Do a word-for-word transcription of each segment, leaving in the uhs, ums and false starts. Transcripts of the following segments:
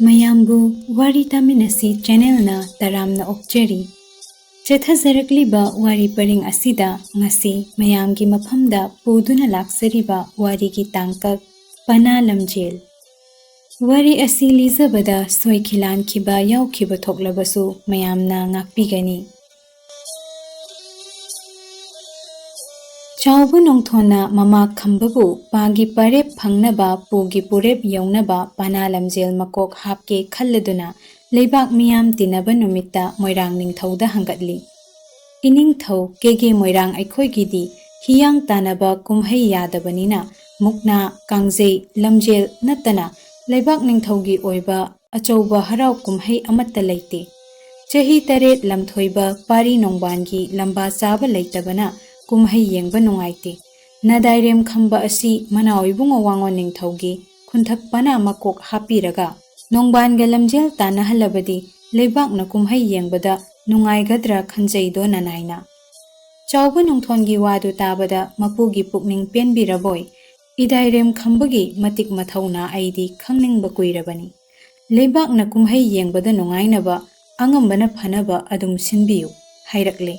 ꯃꯌꯥꯝꯕꯨ ꯋꯥꯔꯤ ꯇꯥꯃꯤꯟꯅꯁꯤ ꯆꯦꯅꯦꯜꯅ ꯇꯔꯥꯝꯅ ꯑꯣꯛꯆꯔꯤ꯫ ꯆꯠꯊꯖꯔꯛꯂꯤꯕ ꯋꯥꯔꯤ ꯄꯔꯤꯡ ꯑꯁꯤꯗ ꯉꯁꯤ ꯃꯌꯥꯝꯒꯤ ꯃꯐꯝꯗ ꯄꯨꯗꯨꯅ ꯂꯥꯛꯆꯔꯤꯕ ꯋꯥꯔꯤꯒꯤ ꯇꯥꯡꯀꯛ ꯄꯅꯥ ꯂꯝꯖꯦꯜ꯫ ꯋꯥꯔꯤ ꯑꯁꯤ ꯂꯤꯖꯕꯗ ꯁꯣꯏꯈꯤ ꯂꯥꯟꯈꯤꯕ ꯌꯥꯎꯈꯤꯕ ꯊꯣꯛꯂꯕꯁꯨ ꯃꯌꯥꯝꯅ ꯉꯥꯛꯄꯤꯒꯅꯤ꯫ ꯆꯥꯎꯕ ꯅꯣꯡꯊꯣꯟꯅ ꯃꯃꯥ ꯈꯝꯕꯕꯨ ꯄꯥꯒꯤ ꯄꯔꯦꯞ ꯐꯪꯅꯕ, ꯄꯨꯒꯤ ꯄꯨꯔꯦꯞ ꯌꯧꯅꯕ ꯄꯅꯥ ꯂꯝꯖꯦꯜ ꯃꯀꯣꯛ ꯍꯥꯞꯀꯦ ꯈꯜꯂꯗꯨꯅ ꯂꯩꯕꯥꯛ ꯃꯤꯌꯥꯝ ꯇꯤꯟꯅꯕ ꯅꯨꯃꯤꯠꯇ ꯃꯣꯏꯔꯥꯡ ꯅꯤꯡꯊꯧꯗ ꯍꯪꯒꯠꯂꯤ꯫ "ꯏꯅꯤꯡꯊꯧ, ꯀꯦꯒꯦ ꯃꯣꯏꯔꯥꯡ ꯑꯩꯈꯣꯏꯒꯤꯗꯤ ꯍꯤꯌꯥꯡ ꯇꯥꯟꯅꯕ ꯀꯨꯝꯍꯩ ꯌꯥꯗꯕꯅꯤꯅ ꯃꯨꯛꯅꯥ, ꯀꯥꯡꯖꯩ, ꯂꯝꯖꯦꯜ ꯅꯠꯇꯅ ꯂꯩꯕꯥꯛ ꯅꯤꯡꯊꯧꯒꯤ ꯑꯣꯏꯕ ꯑꯆꯧꯕ ꯍꯔꯥꯎ ꯀꯨꯝꯍꯩ ꯑꯃꯠꯇ ꯂꯩꯇꯦ꯫ ꯆꯍꯤ ꯇꯔꯦꯠ ꯂꯝꯊꯣꯏꯕ ꯄꯥꯔꯤ ꯅꯣꯡꯕꯥꯟꯒꯤ ꯂꯝꯕꯥ ꯆꯥꯕ ꯂꯩꯇꯕꯅ ꯀꯨꯝꯍꯩ ꯌꯦꯡꯕ ꯅꯨꯡꯉꯥꯏꯇꯦ꯫ ꯅꯗꯥꯏꯔꯦꯝ ꯈꯝꯕ ꯑꯁꯤ ꯃꯅꯥꯎ ꯏꯕꯨꯡꯉꯣ ꯋꯥꯉꯣꯟ ꯅꯤꯡꯊꯧꯒꯤ ꯈꯨꯟꯊꯛ ꯄꯅꯥ ꯃꯀꯣꯛ ꯍꯥꯞꯄꯤꯔꯒ ꯅꯣꯡꯕꯥꯟꯒ ꯂꯝꯖꯦꯜ ꯇꯥꯟꯅꯍꯜꯂꯕꯗꯤ ꯂꯩꯕꯥꯛꯅ ꯀꯨꯝꯍꯩ ꯌꯦꯡꯕꯗ ꯅꯨꯡꯉꯥꯏꯒꯗ꯭ꯔꯥ ꯈꯟꯖꯩꯗꯣ ꯅꯅꯥꯏꯅ?" ꯆꯥꯎꯕ ꯅꯣꯡꯊꯣꯟꯒꯤ ꯋꯥꯗꯨ ꯇꯥꯕꯗ ꯃꯄꯨꯒꯤ ꯄꯨꯛꯅꯤꯡ ꯄꯦꯟꯕꯤꯔꯕꯣꯏ, "ꯏꯗꯥꯏꯔꯦꯝ ꯈꯝꯕꯒꯤ ꯃꯇꯤꯛ ꯃꯊꯧꯅꯥ ꯑꯩꯗꯤ ꯈꯪꯅꯤꯡꯕ ꯀꯨꯏꯔꯕꯅꯤ꯫ ꯂꯩꯕꯥꯛꯅ ꯀꯨꯝꯍꯩ ꯌꯦꯡꯕꯗ ꯅꯨꯡꯉꯥꯏꯅꯕ ꯑꯉꯝꯕꯅ ꯐꯅꯕ ꯑꯗꯨꯝ ꯁꯤꯟꯕꯤꯌꯨ" ꯍꯥꯏꯔꯛꯂꯦ꯫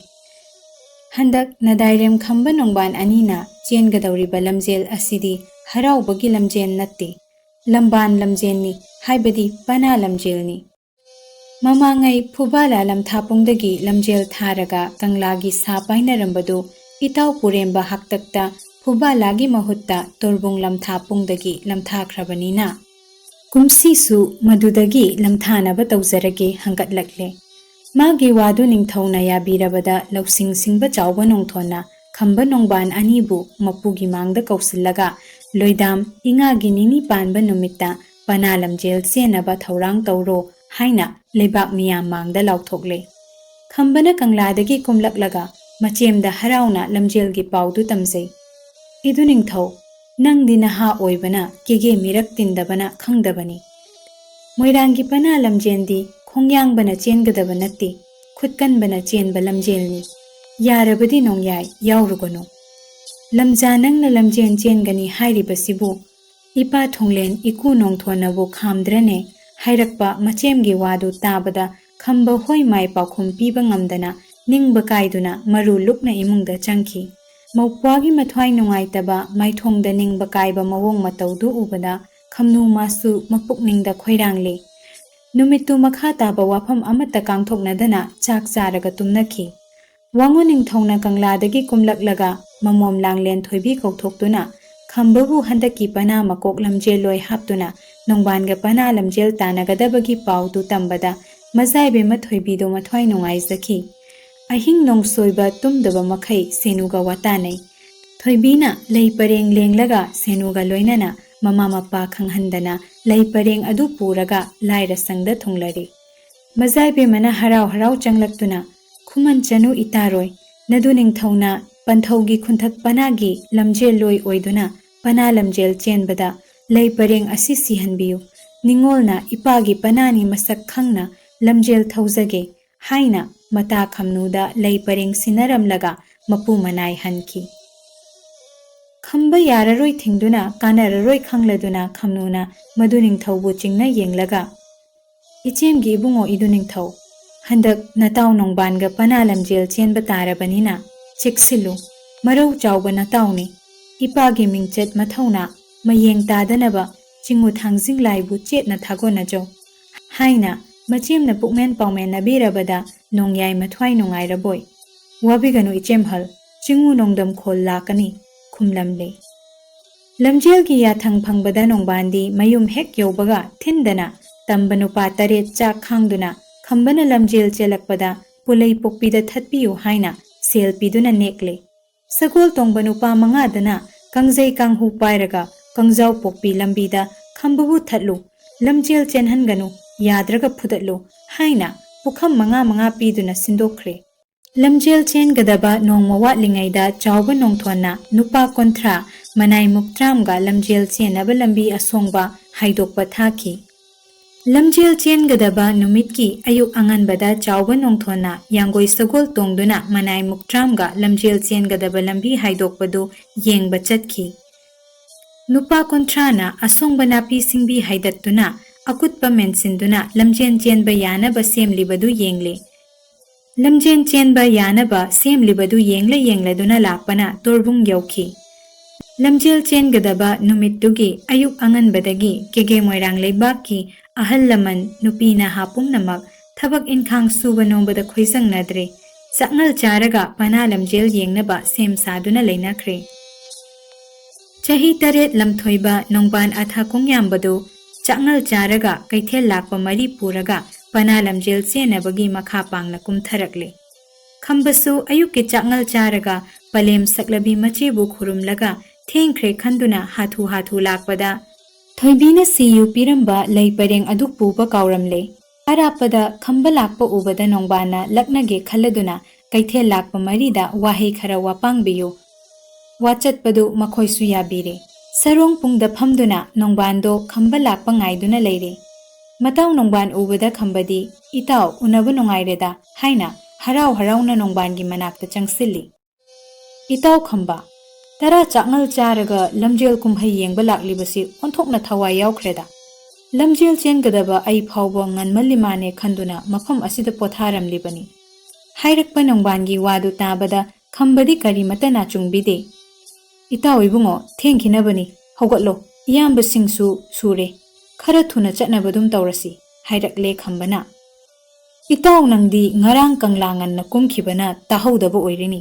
ꯍꯟꯗꯛ ꯅꯗꯥꯏꯔꯦꯝ ꯈꯝꯕ ꯅꯣꯡꯕꯥꯟ ꯑꯅꯤꯅ ꯆꯦꯟꯒꯗꯧꯔꯤꯕ ꯂꯝꯖꯦꯜ ꯑꯁꯤꯗꯤ ꯍꯔꯥꯎꯕꯒꯤ ꯂꯝꯖꯦꯜ ꯅꯠꯇꯦ, ꯂꯝꯕꯥꯟ ꯂꯝꯖꯦꯜꯅꯤ, ꯍꯥꯏꯕꯗꯤ ꯄꯅꯥ ꯂꯝꯖꯦꯜꯅꯤ꯫ ꯃꯃꯥꯡꯉꯩ ꯐꯨꯕꯥꯂꯥ ꯂꯝꯊꯥꯄꯨꯡꯗꯒꯤ ꯂꯝꯖꯦꯜ ꯊꯥꯔꯒ ꯀꯪꯂꯥꯒꯤ ꯁꯥ ꯄꯥꯏꯅꯔꯝꯕꯗꯨ ꯏꯇꯥꯎ ꯄꯨꯔꯦꯝꯕ ꯍꯥꯛꯇꯛꯇ ꯐꯨꯕꯥꯂꯥꯒꯤ ꯃꯍꯨꯠꯇ ꯇꯣꯔꯕꯨꯡ ꯂꯝꯊꯥꯄꯨꯡꯗꯒꯤ ꯂꯝꯊꯥꯈ꯭ꯔꯕꯅꯤꯅ ꯀꯨꯝꯁꯤꯁꯨ ꯃꯗꯨꯗꯒꯤ ꯂꯝꯊꯥꯅꯕ ꯇꯧꯖꯔꯒꯦ ꯍꯪꯒꯠꯂꯛꯂꯦ꯫ ꯃꯥꯒꯤ ꯋꯥꯗꯨ ꯅꯤꯡꯊꯧꯅ ꯌꯥꯕꯤꯔꯕꯗ ꯂꯧꯁꯤꯡ ꯁꯤꯡꯕ ꯆꯥꯎꯕ ꯅꯣꯡꯊꯣꯟꯅ ꯈꯝꯕ ꯅꯣꯡꯕꯥꯟ ꯑꯅꯤꯕꯨ ꯃꯄꯨꯒꯤ ꯃꯥꯡꯗ ꯀꯧꯁꯤꯜꯂꯒ ꯂꯣꯏꯗꯥꯝ ꯏꯉꯥꯒꯤ ꯅꯤꯅꯤ ꯄꯥꯟꯕ ꯅꯨꯃꯤꯠꯇ ꯄꯅꯥ ꯂꯝꯖꯦꯜ ꯆꯦꯟꯅꯕ ꯊꯧꯔꯥꯡ ꯇꯧꯔꯣ ꯍꯥꯏꯅ ꯂꯩꯕꯥꯛ ꯃꯤꯌꯥꯝ ꯃꯥꯡꯗ ꯂꯥꯎꯊꯣꯛꯂꯦ꯫ ꯈꯝꯕꯅ ꯀꯪꯂꯥꯗꯒꯤ ꯀꯨꯝꯂꯛꯂꯒ ꯃꯆꯦꯝꯗ ꯍꯔꯥꯎꯅ ꯂꯝꯖꯦꯜꯒꯤ ꯄꯥꯎꯗꯨ ꯇꯝꯖꯩ꯫ "ꯏꯗꯨ ꯅꯤꯡꯊꯧ, ꯅꯪꯗꯤ ꯅꯍꯥ ꯑꯣꯏꯕꯅ ꯀꯦꯒꯦ ꯃꯤꯔꯛ ꯇꯤꯟꯗꯕꯅ ꯈꯪꯗꯕꯅꯤ꯫ ꯃꯣꯏꯔꯥꯡꯒꯤ ꯄꯅꯥ ꯂꯝꯖꯦꯟꯗꯤ ꯈꯣꯡꯌꯥꯡꯕꯅ ꯆꯦꯟꯒꯗꯕ ꯅꯠꯇꯦ, ꯈꯨꯠꯀꯟꯕꯅ ꯆꯦꯟꯕ ꯂꯝꯖꯦꯜꯅꯤ꯫ ꯌꯥꯔꯕꯗꯤ ꯅꯣꯡꯌꯥꯏ ꯌꯥꯎꯔꯨꯒꯅꯨ꯫ ꯂꯝꯖꯥ ꯅꯪꯅ ꯂꯝꯖꯦꯟ ꯆꯦꯟꯒꯅꯤ ꯍꯥꯏꯔꯤꯕꯁꯤꯕꯨ ꯏꯄꯥ ꯊꯣꯡꯂꯦꯟ ꯏꯀꯨ ꯅꯣꯡꯊꯣꯟꯅꯕꯨ ꯈꯥꯝꯗ꯭ꯔꯅꯦ?" ꯍꯥꯏꯔꯛꯄ ꯃꯆꯦꯝꯒꯤ ꯋꯥꯗꯨ ꯇꯥꯕꯗ ꯈꯝꯕ ꯍꯣꯏ ꯃꯥꯏ ꯄꯥꯎꯈꯨꯝ ꯄꯤꯕ ꯉꯝꯗꯅ ꯅꯤꯡꯕ ꯀꯥꯏꯗꯨꯅ ꯃꯔꯨ ꯂꯨꯛꯅ ꯏꯃꯨꯡꯗ ꯆꯪꯈꯤ꯫ ꯃꯧꯄ꯭ꯋꯥꯒꯤ ꯃꯊ꯭ꯋꯥꯏ ꯅꯨꯡꯉꯥꯏꯇꯕ ꯃꯥꯏꯊꯣꯡꯗ ꯅꯤꯡꯕ ꯀꯥꯏꯕ ꯃꯑꯣꯡ ꯃꯇꯧꯗꯨ ꯎꯕꯗ ꯈꯝꯅꯨ ꯃꯥꯁꯨ ꯃꯄꯨꯛꯅꯤꯡꯗ ꯈꯣꯏꯔꯥꯡꯂꯦ꯫ ꯅꯨꯃꯤꯠꯇꯨ ꯃꯈꯥ ꯇꯥꯕ ꯋꯥꯐꯝ ꯑꯃꯠꯇ ꯀꯥꯡꯊꯣꯛꯅꯗꯅ ꯆꯥꯛ ꯆꯥꯔꯒ ꯇꯨꯝꯅꯈꯤ꯫ ꯋꯥꯉꯨ ꯅꯤꯡꯊꯧꯅ ꯀꯪꯂꯥꯗꯒꯤ ꯀꯨꯝꯂꯛꯂꯒ ꯃꯃꯣꯝ ꯂꯥꯡꯂꯦꯟ ꯊꯣꯏꯕꯤ ꯀꯧꯊꯣꯛꯇꯨꯅ ꯈꯝꯕꯕꯨ ꯍꯟꯗꯛꯀꯤ ꯄꯅꯥ ꯃꯀꯣꯛ ꯂꯝꯖꯦꯜ ꯂꯣꯏ ꯍꯥꯞꯇꯨꯅ ꯅꯣꯡꯕꯥꯟꯒ ꯄꯅꯥ ꯂꯝꯖꯦꯜ ꯇꯥꯟꯅꯒꯗꯕꯒꯤ ꯄꯥꯎꯗꯨ ꯇꯝꯕꯗ ꯃꯖꯥꯏꯕꯦꯝꯃ ꯊꯣꯏꯕꯤꯗꯨ ꯃꯊ꯭ꯋꯥꯏ ꯅꯨꯡꯉꯥꯏꯖꯈꯤ꯫ ꯑꯍꯤꯡ ꯅꯣꯡꯁꯣꯏꯕ ꯇꯨꯝꯗꯕ ꯃꯈꯩ ꯁꯦꯅꯨꯒ ꯋꯥꯇꯥꯅꯩ꯫ ꯊꯣꯏꯕꯤꯅ ꯂꯩ ꯄꯔꯦꯡ ꯂꯦꯡꯂꯒ ꯁꯦꯅꯨꯒ ꯂꯣꯏꯅꯅ ꯃꯃꯥ ꯃꯄꯥ ꯈꯪꯍꯟꯗꯅ ꯂꯩ ꯄꯔꯦꯡ ꯑꯗꯨ ꯄꯨꯔꯒ ꯂꯥꯏꯔ ꯁꯪꯗ ꯊꯨꯡꯂꯔꯤ꯫ ꯃꯖꯥꯏꯕꯦꯝꯃꯅ ꯍꯔꯥꯎ ꯍꯔꯥꯎ ꯆꯪꯂꯛꯇꯨꯅ, "ꯈꯨꯃꯟ ꯆꯅꯨ ꯏꯇꯥꯔꯣꯏ, ꯅꯗꯨ ꯅꯤꯡꯊꯧꯅ ꯄꯟꯊꯧꯒꯤ ꯈꯨꯟꯊꯛ ꯄꯅꯥꯒꯤ ꯂꯝꯖꯦꯜ ꯂꯣꯏ ꯑꯣꯏꯗꯨꯅ ꯄꯅꯥ ꯂꯝꯖꯦꯜ ꯆꯦꯟꯕꯗ ꯂꯩ ꯄꯔꯦꯡ ꯑꯁꯤ ꯁꯤꯍꯟꯕꯤꯌꯨ꯫ ꯅꯤꯡꯉꯣꯜꯅ ꯏꯄꯥꯒꯤ ꯄꯅꯥꯅꯤ ꯃꯁꯛ ꯈꯪꯅ ꯂꯝꯖꯦꯜ ꯊꯧꯖꯒꯦ" ꯍꯥꯏꯅ ꯃꯇꯥ ꯈꯝꯅꯨꯗ ꯂꯩ ꯄꯔꯦꯡ ꯁꯤꯟꯅꯔꯝꯂꯒ ꯃꯄꯨ ꯃꯅꯥꯏ ꯍꯟꯈꯤ꯫ ꯈꯝꯕ ꯌꯥꯔꯔꯣꯏ ꯊꯤꯡꯗꯨꯅ ꯀꯥꯟꯅꯔꯔꯣꯏ ꯈꯪꯂꯗꯨꯅ ꯈꯝꯅꯨꯅ ꯃꯗꯨ ꯅꯤꯡꯊꯧꯕꯨ ꯆꯤꯡꯅ ꯌꯦꯡꯂꯒ, "ꯏꯆꯦꯝꯒꯤ ꯏꯕꯨꯡꯉꯣ ꯏꯗꯨ ꯅꯤꯡꯊꯧ, ꯍꯟꯗꯛ ꯅꯇꯥꯎ ꯅꯣꯡꯕꯥꯟꯒ ꯄꯅꯥ ꯂꯝꯖꯦꯜ ꯆꯦꯟꯕ ꯇꯥꯔꯕꯅꯤꯅ ꯆꯦꯛꯁꯤꯜꯂꯨ꯫ ꯃꯔꯧ ꯆꯥꯎꯕ ꯅꯇꯥꯎꯅꯤ꯫ ꯏꯄꯥꯒꯤ ꯃꯤꯡꯆꯠ ꯃꯊꯧꯅꯥ ꯃꯌꯦꯡ ꯇꯥꯗꯅꯕ ꯆꯤꯡꯉꯨ ꯊꯥꯡꯖꯤꯡ ꯂꯥꯏꯕꯨ ꯆꯦꯠꯅ ꯊꯥꯒꯣꯟꯅꯖꯧ" ꯍꯥꯏꯅ ꯃꯆꯦꯝꯅ ꯄꯨꯛꯃꯦꯟ ꯄꯥꯎꯃꯦꯟꯅꯕꯤꯔꯕꯗ ꯅꯣꯡꯌꯥꯏ ꯃꯊ꯭ꯋꯥꯏ ꯅꯨꯡꯉꯥꯏꯔꯕꯣꯏ꯫ "ꯋꯥꯕꯤꯒꯅꯨ ꯏꯆꯦꯝꯍꯜ, ꯆꯤꯡꯉꯨ ꯅꯣꯡꯗꯝꯈꯣꯜ ꯂꯥꯛꯀꯅꯤ" ꯈꯨꯝꯂꯝꯂꯦ꯫ ꯂꯝꯖꯦꯜꯒꯤ ꯌꯥꯊꯪ ꯐꯪꯕꯗ ꯅꯣꯡꯕꯥꯟꯗꯤ ꯃꯌꯨꯝ ꯍꯦꯛ ꯌꯧꯕꯒ ꯊꯤꯟꯗꯅ ꯇꯝꯕ ꯅꯨꯄꯥ ꯇꯔꯦꯠ ꯆꯥꯛ ꯈꯥꯡꯗꯨꯅ ꯈꯝꯕꯅ ꯂꯝꯖꯦꯜ ꯆꯦꯜꯂꯛꯄꯗ ꯄꯨꯂꯩ ꯄꯣꯛꯄꯤꯗ ꯊꯠꯄꯤꯌꯨ ꯍꯥꯏꯅ ꯁꯦꯜ ꯄꯤꯗꯨꯅ ꯅꯦꯛꯂꯦ꯫ ꯁꯒꯣꯜ ꯇꯣꯡꯕ ꯅꯨꯄꯥ ꯃꯉꯥꯗꯅ ꯀꯥꯡꯖꯩ ꯀꯥꯡꯍꯨ ꯄꯥꯏꯔꯒ ꯀꯥꯡꯖꯥꯎ ꯄꯣꯛꯄꯤ ꯂꯝꯕꯤꯗ ꯈꯝꯕꯕꯨ ꯊꯠꯂꯨ, ꯂꯝꯖꯦꯜ ꯆꯦꯟꯍꯟꯒꯅꯨ, ꯌꯥꯗ꯭ꯔꯒ ꯐꯨꯗꯠꯂꯨ ꯍꯥꯏꯅ ꯄꯨꯈꯝ ꯃꯉꯥ ꯃꯉꯥ ꯄꯤꯗꯨꯅ ꯁꯤꯟꯗꯣꯛꯈ꯭ꯔꯦ꯫ ꯂꯝꯖꯦꯜ ꯆꯦꯟꯒꯗꯕ ꯅꯣꯡꯃ ꯋꯥꯠꯂꯤꯉꯩꯗ ꯆꯥꯎꯕ ꯅꯣꯡꯊꯣꯟꯅ ꯅꯨꯄꯥ ꯀꯨꯟꯊ꯭ꯔꯥ ꯃꯅꯥꯏ ꯃꯨꯛꯇ꯭ꯔꯥꯝꯒ ꯂꯝꯖꯦꯜ ꯆꯦꯟꯅꯕ ꯂꯝꯕꯤ ꯑꯁꯣꯡꯕ ꯍꯥꯏꯗꯣꯛꯄ ꯊꯥꯈꯤ꯫ ꯂꯝꯖꯦꯜ ꯆꯦꯟꯒꯗꯕ ꯅꯨꯃꯤꯠꯀꯤ ꯑꯌꯨꯛ ꯑꯉꯟꯕꯗ ꯆꯥꯎꯕ ꯅꯣꯡꯊꯣꯟꯅ ꯌꯥꯡꯒꯣꯏ ꯁꯒꯣꯜ ꯇꯣꯡꯗꯨꯅ ꯃꯅꯥꯏ ꯃꯨꯛꯇ꯭ꯔꯥꯝꯒ ꯂꯝꯖꯦꯜ ꯆꯦꯟꯒꯗꯕ ꯂꯝꯕꯤ ꯍꯥꯏꯗꯣꯛꯄꯗꯨ ꯌꯦꯡꯕ ꯆꯠꯈꯤ꯫ ꯅꯨꯄꯥ ꯀꯨꯟꯊ꯭ꯔꯥꯅ ꯑꯁꯣꯡꯕ ꯅꯥꯄꯤ ꯁꯤꯡꯕꯤ ꯍꯥꯏꯗꯠꯇꯨꯅ ꯑꯀꯨꯠꯄ ꯃꯦꯟꯁꯤꯟꯗꯨꯅ ꯂꯝꯖꯦꯟ ꯆꯦꯟꯕ ꯌꯥꯅꯕ ꯁꯦꯝꯂꯤꯕꯗꯨ ꯌꯦꯡꯂꯤ꯫ ꯂꯝꯖꯦꯟ ꯆꯦꯟꯕ ꯌꯥꯅꯕ ꯁꯦꯝꯂꯤꯕꯗꯨ ꯌꯦꯡꯂ ꯌꯦꯡꯂꯗꯨꯅ ꯂꯥꯛꯄꯅ ꯇꯣꯔꯕꯨꯡ ꯌꯧꯈꯤ꯫ ꯂꯝꯖꯦꯜ ꯆꯦꯟꯒꯗꯕ ꯅꯨꯃꯤꯠꯇꯨꯒꯤ ꯑꯌꯨꯛ ꯑꯉꯟꯕꯗꯒꯤ ꯀꯦꯒꯦ ꯃꯣꯏꯔꯥꯡ ꯂꯩꯕꯥꯛꯀꯤ ꯑꯍꯜ ꯂꯃꯟ, ꯅꯨꯄꯤ ꯅꯍꯥ ꯄꯨꯝꯅꯃꯛ ꯊꯕꯛ ꯏꯟꯈꯥꯡ ꯁꯨꯕ ꯅꯣꯝꯕꯗ ꯈꯣꯏꯖꯪꯅꯗ꯭ꯔꯦ꯫ ꯆꯥꯛꯉꯜ ꯆꯥꯔꯒ ꯄꯅꯥ ꯂꯝꯖꯦꯜ ꯌꯦꯡꯅꯕ ꯁꯦꯝ ꯁꯥꯗꯨꯅ ꯂꯩꯅꯈ꯭ꯔꯦ꯫ ꯆꯍꯤ ꯇꯔꯦꯠ ꯂꯝꯊꯣꯏꯕ ꯅꯣꯡꯕꯥꯟ ꯑꯊꯥ ꯀꯣꯡꯌꯥꯝꯕꯗꯨ ꯆꯥꯛꯉꯜ ꯆꯥꯔꯒ ꯀꯩꯊꯦꯜ ꯂꯥꯛꯄ ꯃꯔꯤ ꯄꯨꯔꯒ ꯄꯅꯥ ꯂꯝꯖꯦꯜ ꯆꯦꯟꯅꯕꯒꯤ ꯃꯈꯥ ꯄꯥꯡꯅ ꯀꯨꯝꯊꯔꯛꯂꯦ꯫ ꯈꯝꯕꯁꯨ ꯑꯌꯨꯛꯀꯤ ꯆꯥꯛꯉꯜ ꯆꯥꯔꯒ ꯄꯂꯦꯝ ꯁꯛꯂꯕꯤ ꯃꯆꯦꯕꯨ ꯈꯨꯔꯨꯝꯂꯒ ꯊꯦꯡꯈ꯭ꯔꯦ ꯈꯟꯗꯨꯅ ꯍꯥꯊꯨ ꯍꯥꯊꯨ ꯂꯥꯛꯄꯗ, ꯊꯣꯏꯕꯤꯅ ꯁꯤꯌꯨ ꯄꯤꯔꯝꯕ ꯂꯩ ꯄꯔꯦꯡ ꯑꯗꯨ ꯄꯨꯕ ꯀꯥꯎꯔꯝꯂꯦ꯫ ꯑꯔꯥꯞꯄꯗ ꯈꯝꯕ ꯂꯥꯛꯄ ꯎꯕꯗ ꯅꯣꯡꯕꯥꯟꯅ ꯂꯛꯅꯒꯦ ꯈꯜꯂꯗꯨꯅ ꯀꯩꯊꯦꯜ ꯂꯥꯛꯄ ꯃꯔꯤꯗ ꯋꯥꯍꯩ ꯈꯔ ꯋꯥꯄꯥꯡꯕꯤꯌꯨ꯫ ꯋꯥꯆꯠꯄꯗꯨ ꯃꯈꯣꯏꯁꯨ ꯌꯥꯕꯤꯔꯦ꯫ ꯁꯔꯣꯡ ꯄꯨꯡꯗ ꯐꯝꯗꯨꯅ ꯅꯣꯡꯕꯥꯟꯗꯣ ꯈꯝꯕ ꯂꯥꯛꯄ ꯉꯥꯏꯗꯨꯅ ꯂꯩꯔꯦ꯫ ꯃꯇꯥꯎ ꯅꯣꯡꯕꯥꯟ ꯎꯕꯗ ꯈꯝꯕꯗꯤ, "ꯏꯇꯥꯎ, ꯎꯅꯕ ꯅꯨꯡꯉꯥꯏꯔꯦꯗ" ꯍꯥꯏꯅ ꯍꯔꯥꯎ ꯍꯔꯥꯎꯅ ꯅꯣꯡꯕꯥꯟꯒꯤ ꯃꯅꯥꯛꯇ ꯆꯪꯁꯤꯜꯂꯤ꯫ "ꯏꯇꯥꯎ ꯈꯝꯕ, ꯇꯔꯥ ꯆꯥꯛꯉꯜ ꯆꯥꯔꯒ ꯂꯝꯖꯦꯜ ꯀꯨꯝꯍꯩ ꯌꯦꯡꯕ ꯂꯥꯛꯂꯤꯕꯁꯤ ꯑꯣꯟꯊꯣꯛꯅ ꯊꯋꯥꯏ ꯌꯥꯎꯈ꯭ꯔꯦꯗ꯫ ꯂꯝꯖꯦꯜ ꯆꯦꯟꯒꯗꯕ ꯑꯩ ꯐꯥꯎꯕ ꯉꯟꯃꯜꯂꯤ ꯃꯥꯅꯦ ꯈꯟꯗꯨꯅ ꯃꯐꯝ ꯑꯁꯤꯗ ꯄꯣꯊꯥꯔꯝꯂꯤꯕꯅꯤ" ꯍꯥꯏꯔꯛꯄ ꯅꯣꯡꯕꯥꯟꯒꯤ ꯋꯥꯗꯨ ꯇꯥꯕꯗ ꯈꯝꯕꯗꯤ ꯀꯔꯤꯃꯠꯇ ꯅꯥꯆꯨꯡꯕꯤꯗꯦ꯫ "ꯏꯇꯥꯎ ꯏꯕꯨꯡꯉꯣ, ꯊꯦꯡꯈꯤꯅꯕꯅꯤ, ꯍꯧꯒꯠꯂꯣ, ꯏꯌꯥꯝꯕꯁꯤꯡꯁꯨ ꯁꯨꯔꯦ, ꯈꯔ ꯊꯨꯅ ꯆꯠꯅꯕꯗꯨꯝ ꯇꯧꯔꯁꯤ" ꯍꯥꯏꯔꯛꯂꯦ ꯈꯝꯕꯅ꯫ "ꯏꯇꯥꯎ ꯅꯪꯗꯤ ꯉꯔꯥꯡ ꯀꯪꯂꯥ ꯉꯟꯅ ꯀꯨꯝꯈꯤꯕꯅ ꯇꯥꯍꯧꯗꯕ ꯑꯣꯏꯔꯤꯅꯤ꯫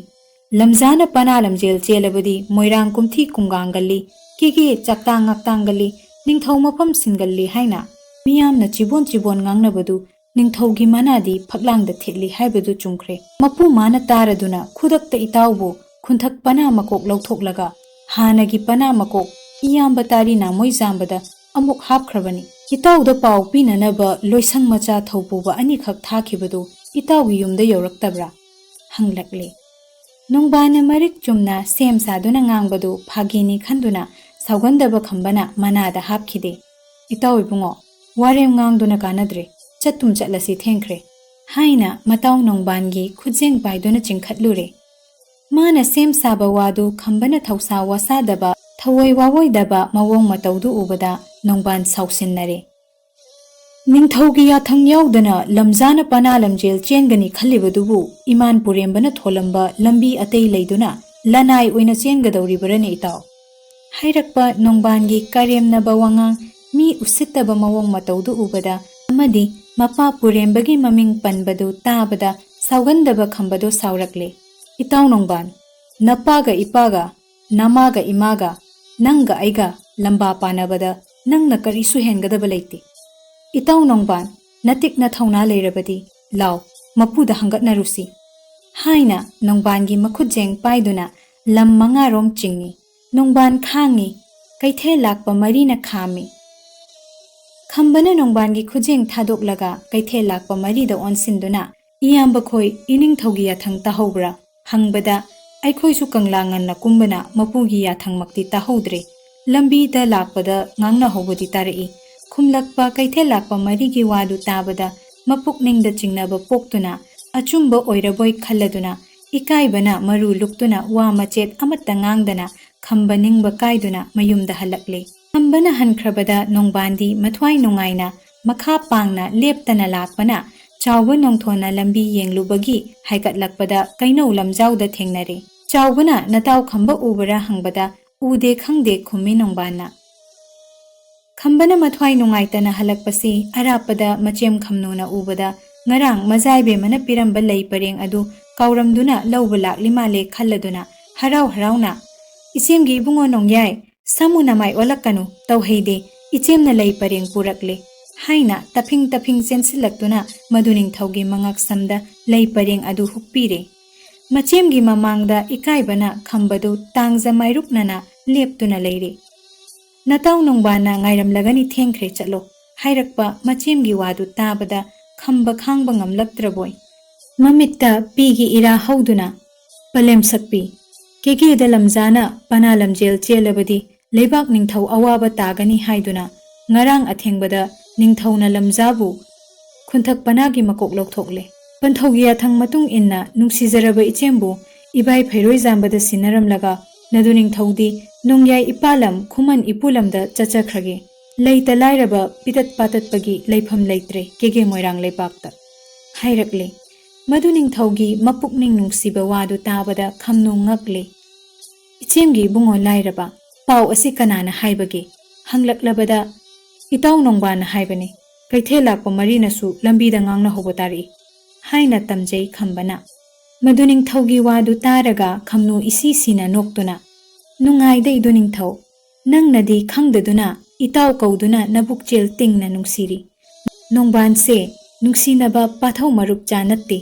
ꯂꯝꯖꯥꯅ ꯄꯅꯥ ꯂꯝꯖꯦꯜ ꯆꯦꯜꯂꯕꯗꯤ ꯃꯣꯏꯔꯥꯡ ꯀꯨꯝꯊꯤ ꯀꯨꯡꯒꯥꯡꯒꯜꯂꯤ, ꯀꯦꯒꯦ ꯆꯥꯛꯇꯥꯡ ꯉꯥꯛꯇꯥꯡꯒꯜꯂꯤ, ꯅꯤꯡꯊꯧ ꯃꯐꯝ ꯁꯤꯟꯒꯜꯂꯤ" ꯍꯥꯏꯅ ꯃꯤꯌꯥꯝꯅ ꯆꯤꯕꯣꯟ ꯆꯤꯕꯣꯟ ꯉꯥꯡꯅꯕꯗꯨ ꯅꯤꯡꯊꯧꯒꯤ ꯃꯅꯥꯗꯤ ꯐꯛꯂꯥꯡꯗ ꯊꯦꯠꯂꯤ ꯍꯥꯏꯕꯗꯨ ꯆꯨꯝꯈ꯭ꯔꯦ꯫ ꯃꯄꯨ ꯃꯥꯅ ꯇꯥꯔꯗꯨꯅ ꯈꯨꯗꯛꯇ ꯏꯇꯥꯎꯕꯨ ꯈꯨꯟꯊꯛ ꯄꯅꯥ ꯃꯀꯣꯛ ꯂꯧꯊꯣꯛꯂꯒ ꯍꯥꯟꯅꯒꯤ ꯄꯅꯥ ꯃꯀꯣꯛ ꯏꯌꯥꯝꯕ ꯇꯥꯔꯤ ꯅꯥꯃꯣꯏ ꯖꯥꯝꯕꯗ ꯑꯃꯨꯛ ꯍꯥꯞꯈ꯭ꯔꯕꯅꯤ꯫ "ꯏꯇꯥꯎꯗ ꯄꯥꯎ ꯄꯤꯅꯅꯕ ꯂꯣꯏꯁꯪ ꯃꯆꯥ ꯊꯧꯄꯨꯕ ꯑꯅꯤꯈꯛ ꯊꯥꯈꯤꯕꯗꯨ ꯏꯇꯥꯎꯒꯤ ꯌꯨꯝꯗ ꯌꯧꯔꯛꯇꯕ꯭ꯔꯥ?" ꯍꯪꯂꯛꯂꯦ꯫ ꯅꯣꯡꯕꯥꯟꯅ ꯃꯔꯤꯛ ꯆꯨꯝꯅ ꯁꯦꯝ ꯁꯥꯗꯨꯅ ꯉꯥꯡꯕꯗꯨ ꯐꯥꯒꯤꯅꯤ ꯈꯟꯗꯨꯅ ꯁꯥꯎꯒꯟꯗꯕ ꯈꯝꯕꯅ ꯃꯅꯥꯗ ꯍꯥꯞꯈꯤꯗꯦ꯫ "ꯏꯇꯥꯎ ꯏꯕꯨꯡꯉꯣ, ꯋꯥꯔꯦꯝ ꯉꯥꯡꯗꯨꯅ ꯀꯥꯟꯅꯗ꯭ꯔꯦ, ꯆꯠꯇꯨꯝ ꯆꯠꯂꯁꯤ, ꯊꯦꯡꯈ꯭ꯔꯦ" ꯍꯥꯏꯅ ꯃꯇꯥꯎ ꯅꯣꯡꯕꯥꯟꯒꯤ ꯈꯨꯠꯖꯦꯡ ꯄꯥꯏꯗꯨꯅ ꯆꯤꯡꯈꯠꯂꯨꯔꯦ꯫ ꯃꯥꯅ ꯁꯦꯝ ꯁꯥꯕ ꯋꯥꯗꯨ ꯈꯝꯕꯅ ꯊꯧꯁꯥ ꯋꯥꯁꯥꯗꯕ, ꯊꯧꯑꯣꯏ ꯋꯥꯑꯣꯏꯗꯕ ꯃꯑꯣꯡ ꯃꯇꯧꯗꯨ ꯎꯕꯗ ꯅꯣꯡꯕꯥꯟ ꯁꯥꯎꯁꯤꯟꯅꯔꯦ꯫ ꯅꯤꯡꯊꯧꯒꯤ ꯌꯥꯊꯪ ꯌꯥꯎꯗꯅ ꯂꯝꯖꯥꯅ ꯄꯅꯥ ꯂꯝꯖꯦꯜ ꯆꯦꯟꯒꯅꯤ ꯈꯜꯂꯤꯕꯗꯨꯕꯨ ꯏꯃꯥꯟ ꯄꯨꯔꯦꯝꯕꯅ ꯊꯣꯜꯂꯝꯕ ꯂꯝꯕꯤ ꯑꯇꯩ ꯂꯩꯗꯨꯅ ꯂꯅꯥꯏ ꯑꯣꯏꯅ ꯆꯦꯟꯒꯗꯧꯔꯤꯕꯔꯅꯦ ꯏꯇꯥꯎ? ꯍꯥꯏꯔꯛꯄ ꯅꯣꯡꯕꯥꯟꯒꯤ ꯀꯔꯦꯝꯅꯕ ꯋꯥꯉꯥꯡ, ꯃꯤ ꯎꯁꯤꯠꯇꯕ ꯃꯑꯣꯡ ꯃꯇꯧꯗꯨ ꯎꯕꯗ ꯑꯃꯗꯤ ꯃꯄꯥ ꯄꯨꯔꯦꯝꯕꯒꯤ ꯃꯃꯤꯡ ꯄꯟꯕꯗꯨ ꯇꯥꯕꯗ ꯁꯥꯎꯒꯟꯗꯕ ꯈꯝꯕꯗꯣ ꯁꯥꯎꯔꯛꯂꯦ꯫ ꯏꯇꯥꯎ ꯅꯣꯡꯕꯥꯟ, ꯅꯄꯥꯒ ꯏꯄꯥꯒ, ꯅꯃꯥꯒ ꯏꯃꯥꯒ, ꯅꯪꯒ ꯑꯩꯒ ꯂꯝꯕꯥ ꯄꯥꯅꯕꯗ ꯅꯪꯅ ꯀꯔꯤꯁꯨ ꯍꯦꯟꯒꯗꯕ ꯂꯩꯇꯦ꯫ ꯏꯇꯥꯎ ꯅꯣꯡꯕꯥꯟ, ꯅꯇꯤꯛ ꯅꯊꯧꯅꯥ ꯂꯩꯔꯕꯗꯤ ꯂꯥꯎ, ꯃꯄꯨꯗ ꯍꯪꯒꯠꯅꯔꯨꯁꯤ꯫ ꯍꯥꯏꯅ ꯅꯣꯡꯕꯥꯟꯒꯤ ꯃꯈꯨꯠꯖꯦꯡ ꯄꯥꯏꯗꯨꯅ ꯂꯝ ꯃꯉꯥꯔꯣꯝ ꯆꯤꯡꯏ꯫ ꯅꯣꯡꯕꯥꯟ ꯈꯥꯡꯏ꯫ ꯀꯩꯊꯦꯜ ꯂꯥꯛꯄ ꯃꯔꯤꯅ ꯈꯥꯝꯃꯤ꯫ ꯈꯝꯕꯅ ꯅꯣꯡꯕꯥꯟꯒꯤ ꯈꯨꯖꯦꯡ ꯊꯥꯗꯣꯛꯂꯒ ꯀꯩꯊꯦꯜ ꯂꯥꯛꯄ ꯃꯔꯤꯗ ꯑꯣꯟꯁꯤꯟꯗꯨꯅ, "ꯏꯌꯥꯝꯕꯈꯣꯏ ꯏꯅꯤꯡꯊꯧꯒꯤ ꯌꯥꯊꯪ ꯇꯥꯍꯧꯕ꯭ꯔꯥ?" ꯍꯪꯕꯗ, "ꯑꯩꯈꯣꯏꯁꯨ ꯀꯪꯂꯥ ꯉꯟꯅ ꯀꯨꯝꯕꯅ ꯃꯄꯨꯒꯤ ꯌꯥꯊꯪꯃꯛꯇꯤ ꯇꯥꯍꯧꯗ꯭ꯔꯦ꯫ ꯂꯝꯕꯤꯗ ꯂꯥꯛꯄꯗ ꯉꯥꯡꯅꯍꯧꯕꯗꯤ ꯇꯥꯔꯛꯏ꯫" ꯈꯨꯝꯂꯛꯄ ꯀꯩꯊꯦꯜ ꯂꯥꯛꯄ ꯃꯔꯤꯒꯤ ꯋꯥꯗꯨ ꯇꯥꯕꯗ ꯃꯄꯨꯛꯅꯤꯡꯗ ꯆꯤꯡꯅꯕ ꯄꯣꯛꯇꯨꯅ, ꯑꯆꯨꯝꯕ ꯑꯣꯏꯔꯕꯣꯏ ꯈꯜꯂꯗꯨꯅ, ꯏꯀꯥꯏꯕꯅ ꯃꯔꯨ ꯂꯨꯛꯇꯨꯅ ꯋꯥ ꯃꯆꯦꯠ ꯑꯃꯠꯇ ꯉꯥꯡꯗꯅ ꯈꯝꯕ ꯅꯤꯡꯕ ꯀꯥꯏꯗꯨꯅ ꯃꯌꯨꯝꯗ ꯍꯜꯂꯛꯂꯦ꯫ ꯈꯝꯕꯅ ꯍꯟꯈ꯭ꯔꯕꯗ ꯅꯣꯡꯕꯥꯟꯗꯤ ꯃꯊ꯭ꯋꯥꯏ ꯅꯨꯡꯉꯥꯏꯅ ꯃꯈꯥ ꯄꯥꯡꯅ ꯂꯦꯞꯇꯅ ꯂꯥꯛꯄꯅ ꯆꯥꯎꯕ ꯅꯣꯡꯊꯣꯟꯅ ꯂꯝꯕꯤ ꯌꯦꯡꯂꯨꯕꯒꯤ ꯍꯥꯏꯒꯠꯂꯛꯄꯗ ꯀꯩꯅꯧ ꯂꯝꯖꯥꯎꯗ ꯊꯦꯡꯅꯔꯦ꯫ ꯆꯥꯎꯕꯅ "ꯅꯇꯥꯎ ꯈꯝꯕ ꯎꯕ꯭ꯔꯥ?" ꯍꯪꯕꯗ, "ꯎꯗꯦ ꯈꯪꯗꯦ" ꯈꯨꯝꯃꯤ ꯅꯣꯡꯕꯥꯟꯅ꯫ ꯈꯝꯕꯅ ꯃꯊ꯭ꯋꯥꯏ ꯅꯨꯡꯉꯥꯏꯇꯅ ꯍꯜꯂꯛꯄꯁꯤ ꯑꯔꯥꯞꯄꯗ ꯃꯆꯦꯝ ꯈꯝꯅꯨꯅ ꯎꯕꯗ, ꯉꯔꯥꯡ ꯃꯖꯥꯏꯕꯦꯝꯃꯅ ꯄꯤꯔꯝꯕ ꯂꯩ ꯄꯔꯦꯡ ꯑꯗꯨ ꯀꯥꯎꯔꯝꯗꯨꯅ ꯂꯧꯕ ꯂꯥꯛꯂꯤ ꯃꯥꯜꯂꯦ ꯈꯜꯂꯗꯨꯅ ꯍꯔꯥꯎ ꯍꯔꯥꯎꯅ, "ꯏꯆꯦꯝꯒꯤ ꯏꯕꯨꯡꯉꯣ ꯅꯣꯡꯌꯥꯏ, ꯁꯥꯃꯨ ꯅꯃꯥꯏ ꯑꯣꯜꯂꯛꯀꯅꯨ, ꯇꯧꯍꯩꯗꯦ, ꯏꯆꯦꯝꯅ ꯂꯩ ꯄꯔꯦꯡ ꯄꯨꯔꯛꯂꯦ" ꯍꯥꯏꯅ ꯇꯞꯐꯤꯡ ꯇꯞꯐꯤꯡ ꯆꯦꯟꯁꯤꯜꯂꯛꯇꯨꯅ ꯃꯗꯨ ꯅꯤꯡꯊꯧꯒꯤ ꯃꯉꯛꯁꯝꯗ ꯂꯩ ꯄꯔꯦꯡ ꯑꯗꯨ ꯍꯨꯛꯄꯤꯔꯦ꯫ ꯃꯆꯦꯝꯒꯤ ꯃꯃꯥꯡꯗ ꯏꯀꯥꯏꯕꯅ ꯈꯝꯕꯗꯨ ꯇꯥꯡꯖ ꯃꯥꯏꯔꯨꯛꯅꯅ ꯂꯦꯞꯇꯨꯅ ꯂꯩꯔꯦ꯫ "ꯅꯇꯥꯎ ꯅꯣꯡꯕꯥꯟꯅ ꯉꯥꯏꯔꯝꯂꯒꯅꯤ, ꯊꯦꯡꯈ꯭ꯔꯦ, ꯆꯠꯂꯣ" ꯍꯥꯏꯔꯛꯄ ꯃꯆꯦꯝꯒꯤ ꯋꯥꯗꯨ ꯇꯥꯕꯗ ꯈꯝꯕ ꯈꯥꯡꯕ ꯉꯝꯂꯛꯇ꯭ꯔꯕꯣꯏ ꯃꯃꯤꯠꯇ ꯄꯤꯒꯤ ꯏꯔꯥ ꯍꯧꯗꯨꯅ, "ꯄꯂꯦꯝ ꯁꯛꯄꯤ, ꯀꯦꯀꯦꯗ ꯂꯝꯖꯥꯅ ꯄꯅꯥ ꯂꯝꯖꯦꯜ ꯆꯦꯜꯂꯕꯗꯤ ꯂꯩꯕꯥꯛ ꯅꯤꯡꯊꯧ ꯑꯋꯥꯕ ꯇꯥꯒꯅꯤ" ꯍꯥꯏꯗꯨꯅ ꯉꯔꯥꯡ ꯑꯊꯦꯡꯕꯗ ꯅꯤꯡꯊꯧꯅ ꯂꯝꯖꯥꯕꯨ ꯈꯨꯟꯊꯛ ꯄꯅꯥꯒꯤ ꯃꯀꯣꯛ ꯂꯧꯊꯣꯛꯂꯦ꯫ ꯄꯟꯊꯧꯒꯤ ꯌꯥꯊꯪ ꯃꯇꯨꯡ ꯏꯟꯅ ꯅꯨꯡꯁꯤꯖꯔꯕ ꯏꯆꯦꯝꯕꯨ ꯏꯕꯥꯏ ꯐꯩꯔꯣꯏꯖꯥꯝꯕꯗ ꯁꯤꯟꯅꯔꯝꯂꯒ ꯅꯗꯨ ꯅꯤꯡꯊꯧꯗꯤ ꯅꯣꯡꯌꯥꯏ ꯏꯄꯥꯂꯝ ꯈꯨꯃꯟ ꯏꯄꯨꯂꯝꯗ ꯆꯠꯆꯈ꯭ꯔꯒꯦ꯫ "ꯂꯩꯇ ꯂꯥꯏꯔꯕ ꯄꯤꯇꯠ ꯄꯥꯇꯠꯄꯒꯤ ꯂꯩꯐꯝ ꯂꯩꯇ꯭ꯔꯦ ꯀꯦꯒꯦ ꯃꯣꯏꯔꯥꯡ ꯂꯩꯕꯥꯛꯇ" ꯍꯥꯏꯔꯛꯂꯦ꯫ ꯃꯗꯨ ꯅꯤꯡꯊꯧꯒꯤ ꯃꯄꯨꯛꯅꯤꯡ ꯅꯨꯡꯁꯤꯕ ꯋꯥꯗꯨ ꯇꯥꯕꯗ ꯈꯝꯅꯨ ꯉꯛꯂꯦ꯫ "ꯏꯆꯦꯝꯒꯤ ꯏꯕꯨꯡꯉꯣ ꯂꯥꯏꯔꯕ, ꯄꯥꯎ ꯑꯁꯤ ꯀꯅꯥꯅ ꯍꯥꯏꯕꯒꯦ?" ꯍꯪꯂꯛꯂꯕꯗ, "ꯏꯇꯥꯎ ꯅꯣꯡꯕꯥꯟꯅ ꯍꯥꯏꯕꯅꯤ꯫ ꯀꯩꯊꯦꯜ ꯂꯥꯛꯄ ꯃꯔꯤꯅꯁꯨ ꯂꯝꯕꯤꯗ ꯉꯥꯡꯅꯍꯧꯕ ꯇꯥꯔꯛꯏ" ꯍꯥꯏꯅ ꯇꯝꯖꯩ ꯈꯝꯕꯅ꯫ ꯃꯗꯨ ꯅꯤꯡꯊꯧꯒꯤ ꯋꯥꯗꯨ ꯇꯥꯔꯒ ꯈꯝꯅꯨ ꯏꯁꯤ ꯁꯤꯅ ꯅꯣꯛꯇꯨꯅ, "ꯅꯨꯡꯉꯥꯏꯗ ꯏꯗꯨ ꯅꯤꯡꯊꯧ, ꯅꯪꯅꯗꯤ ꯈꯪꯗꯗꯨꯅ ꯏꯇꯥꯎ ꯀꯧꯗꯨꯅ ꯅꯕꯨꯛꯆꯦꯜ ꯇꯤꯡꯅ ꯅꯨꯡꯁꯤꯔꯤ꯫ ꯅꯣꯡꯕꯥꯟꯁꯦ ꯅꯨꯡꯁꯤꯅꯕ ꯄꯥꯊꯧ ꯃꯔꯨꯞ ꯆꯥ ꯅꯠꯇꯦ,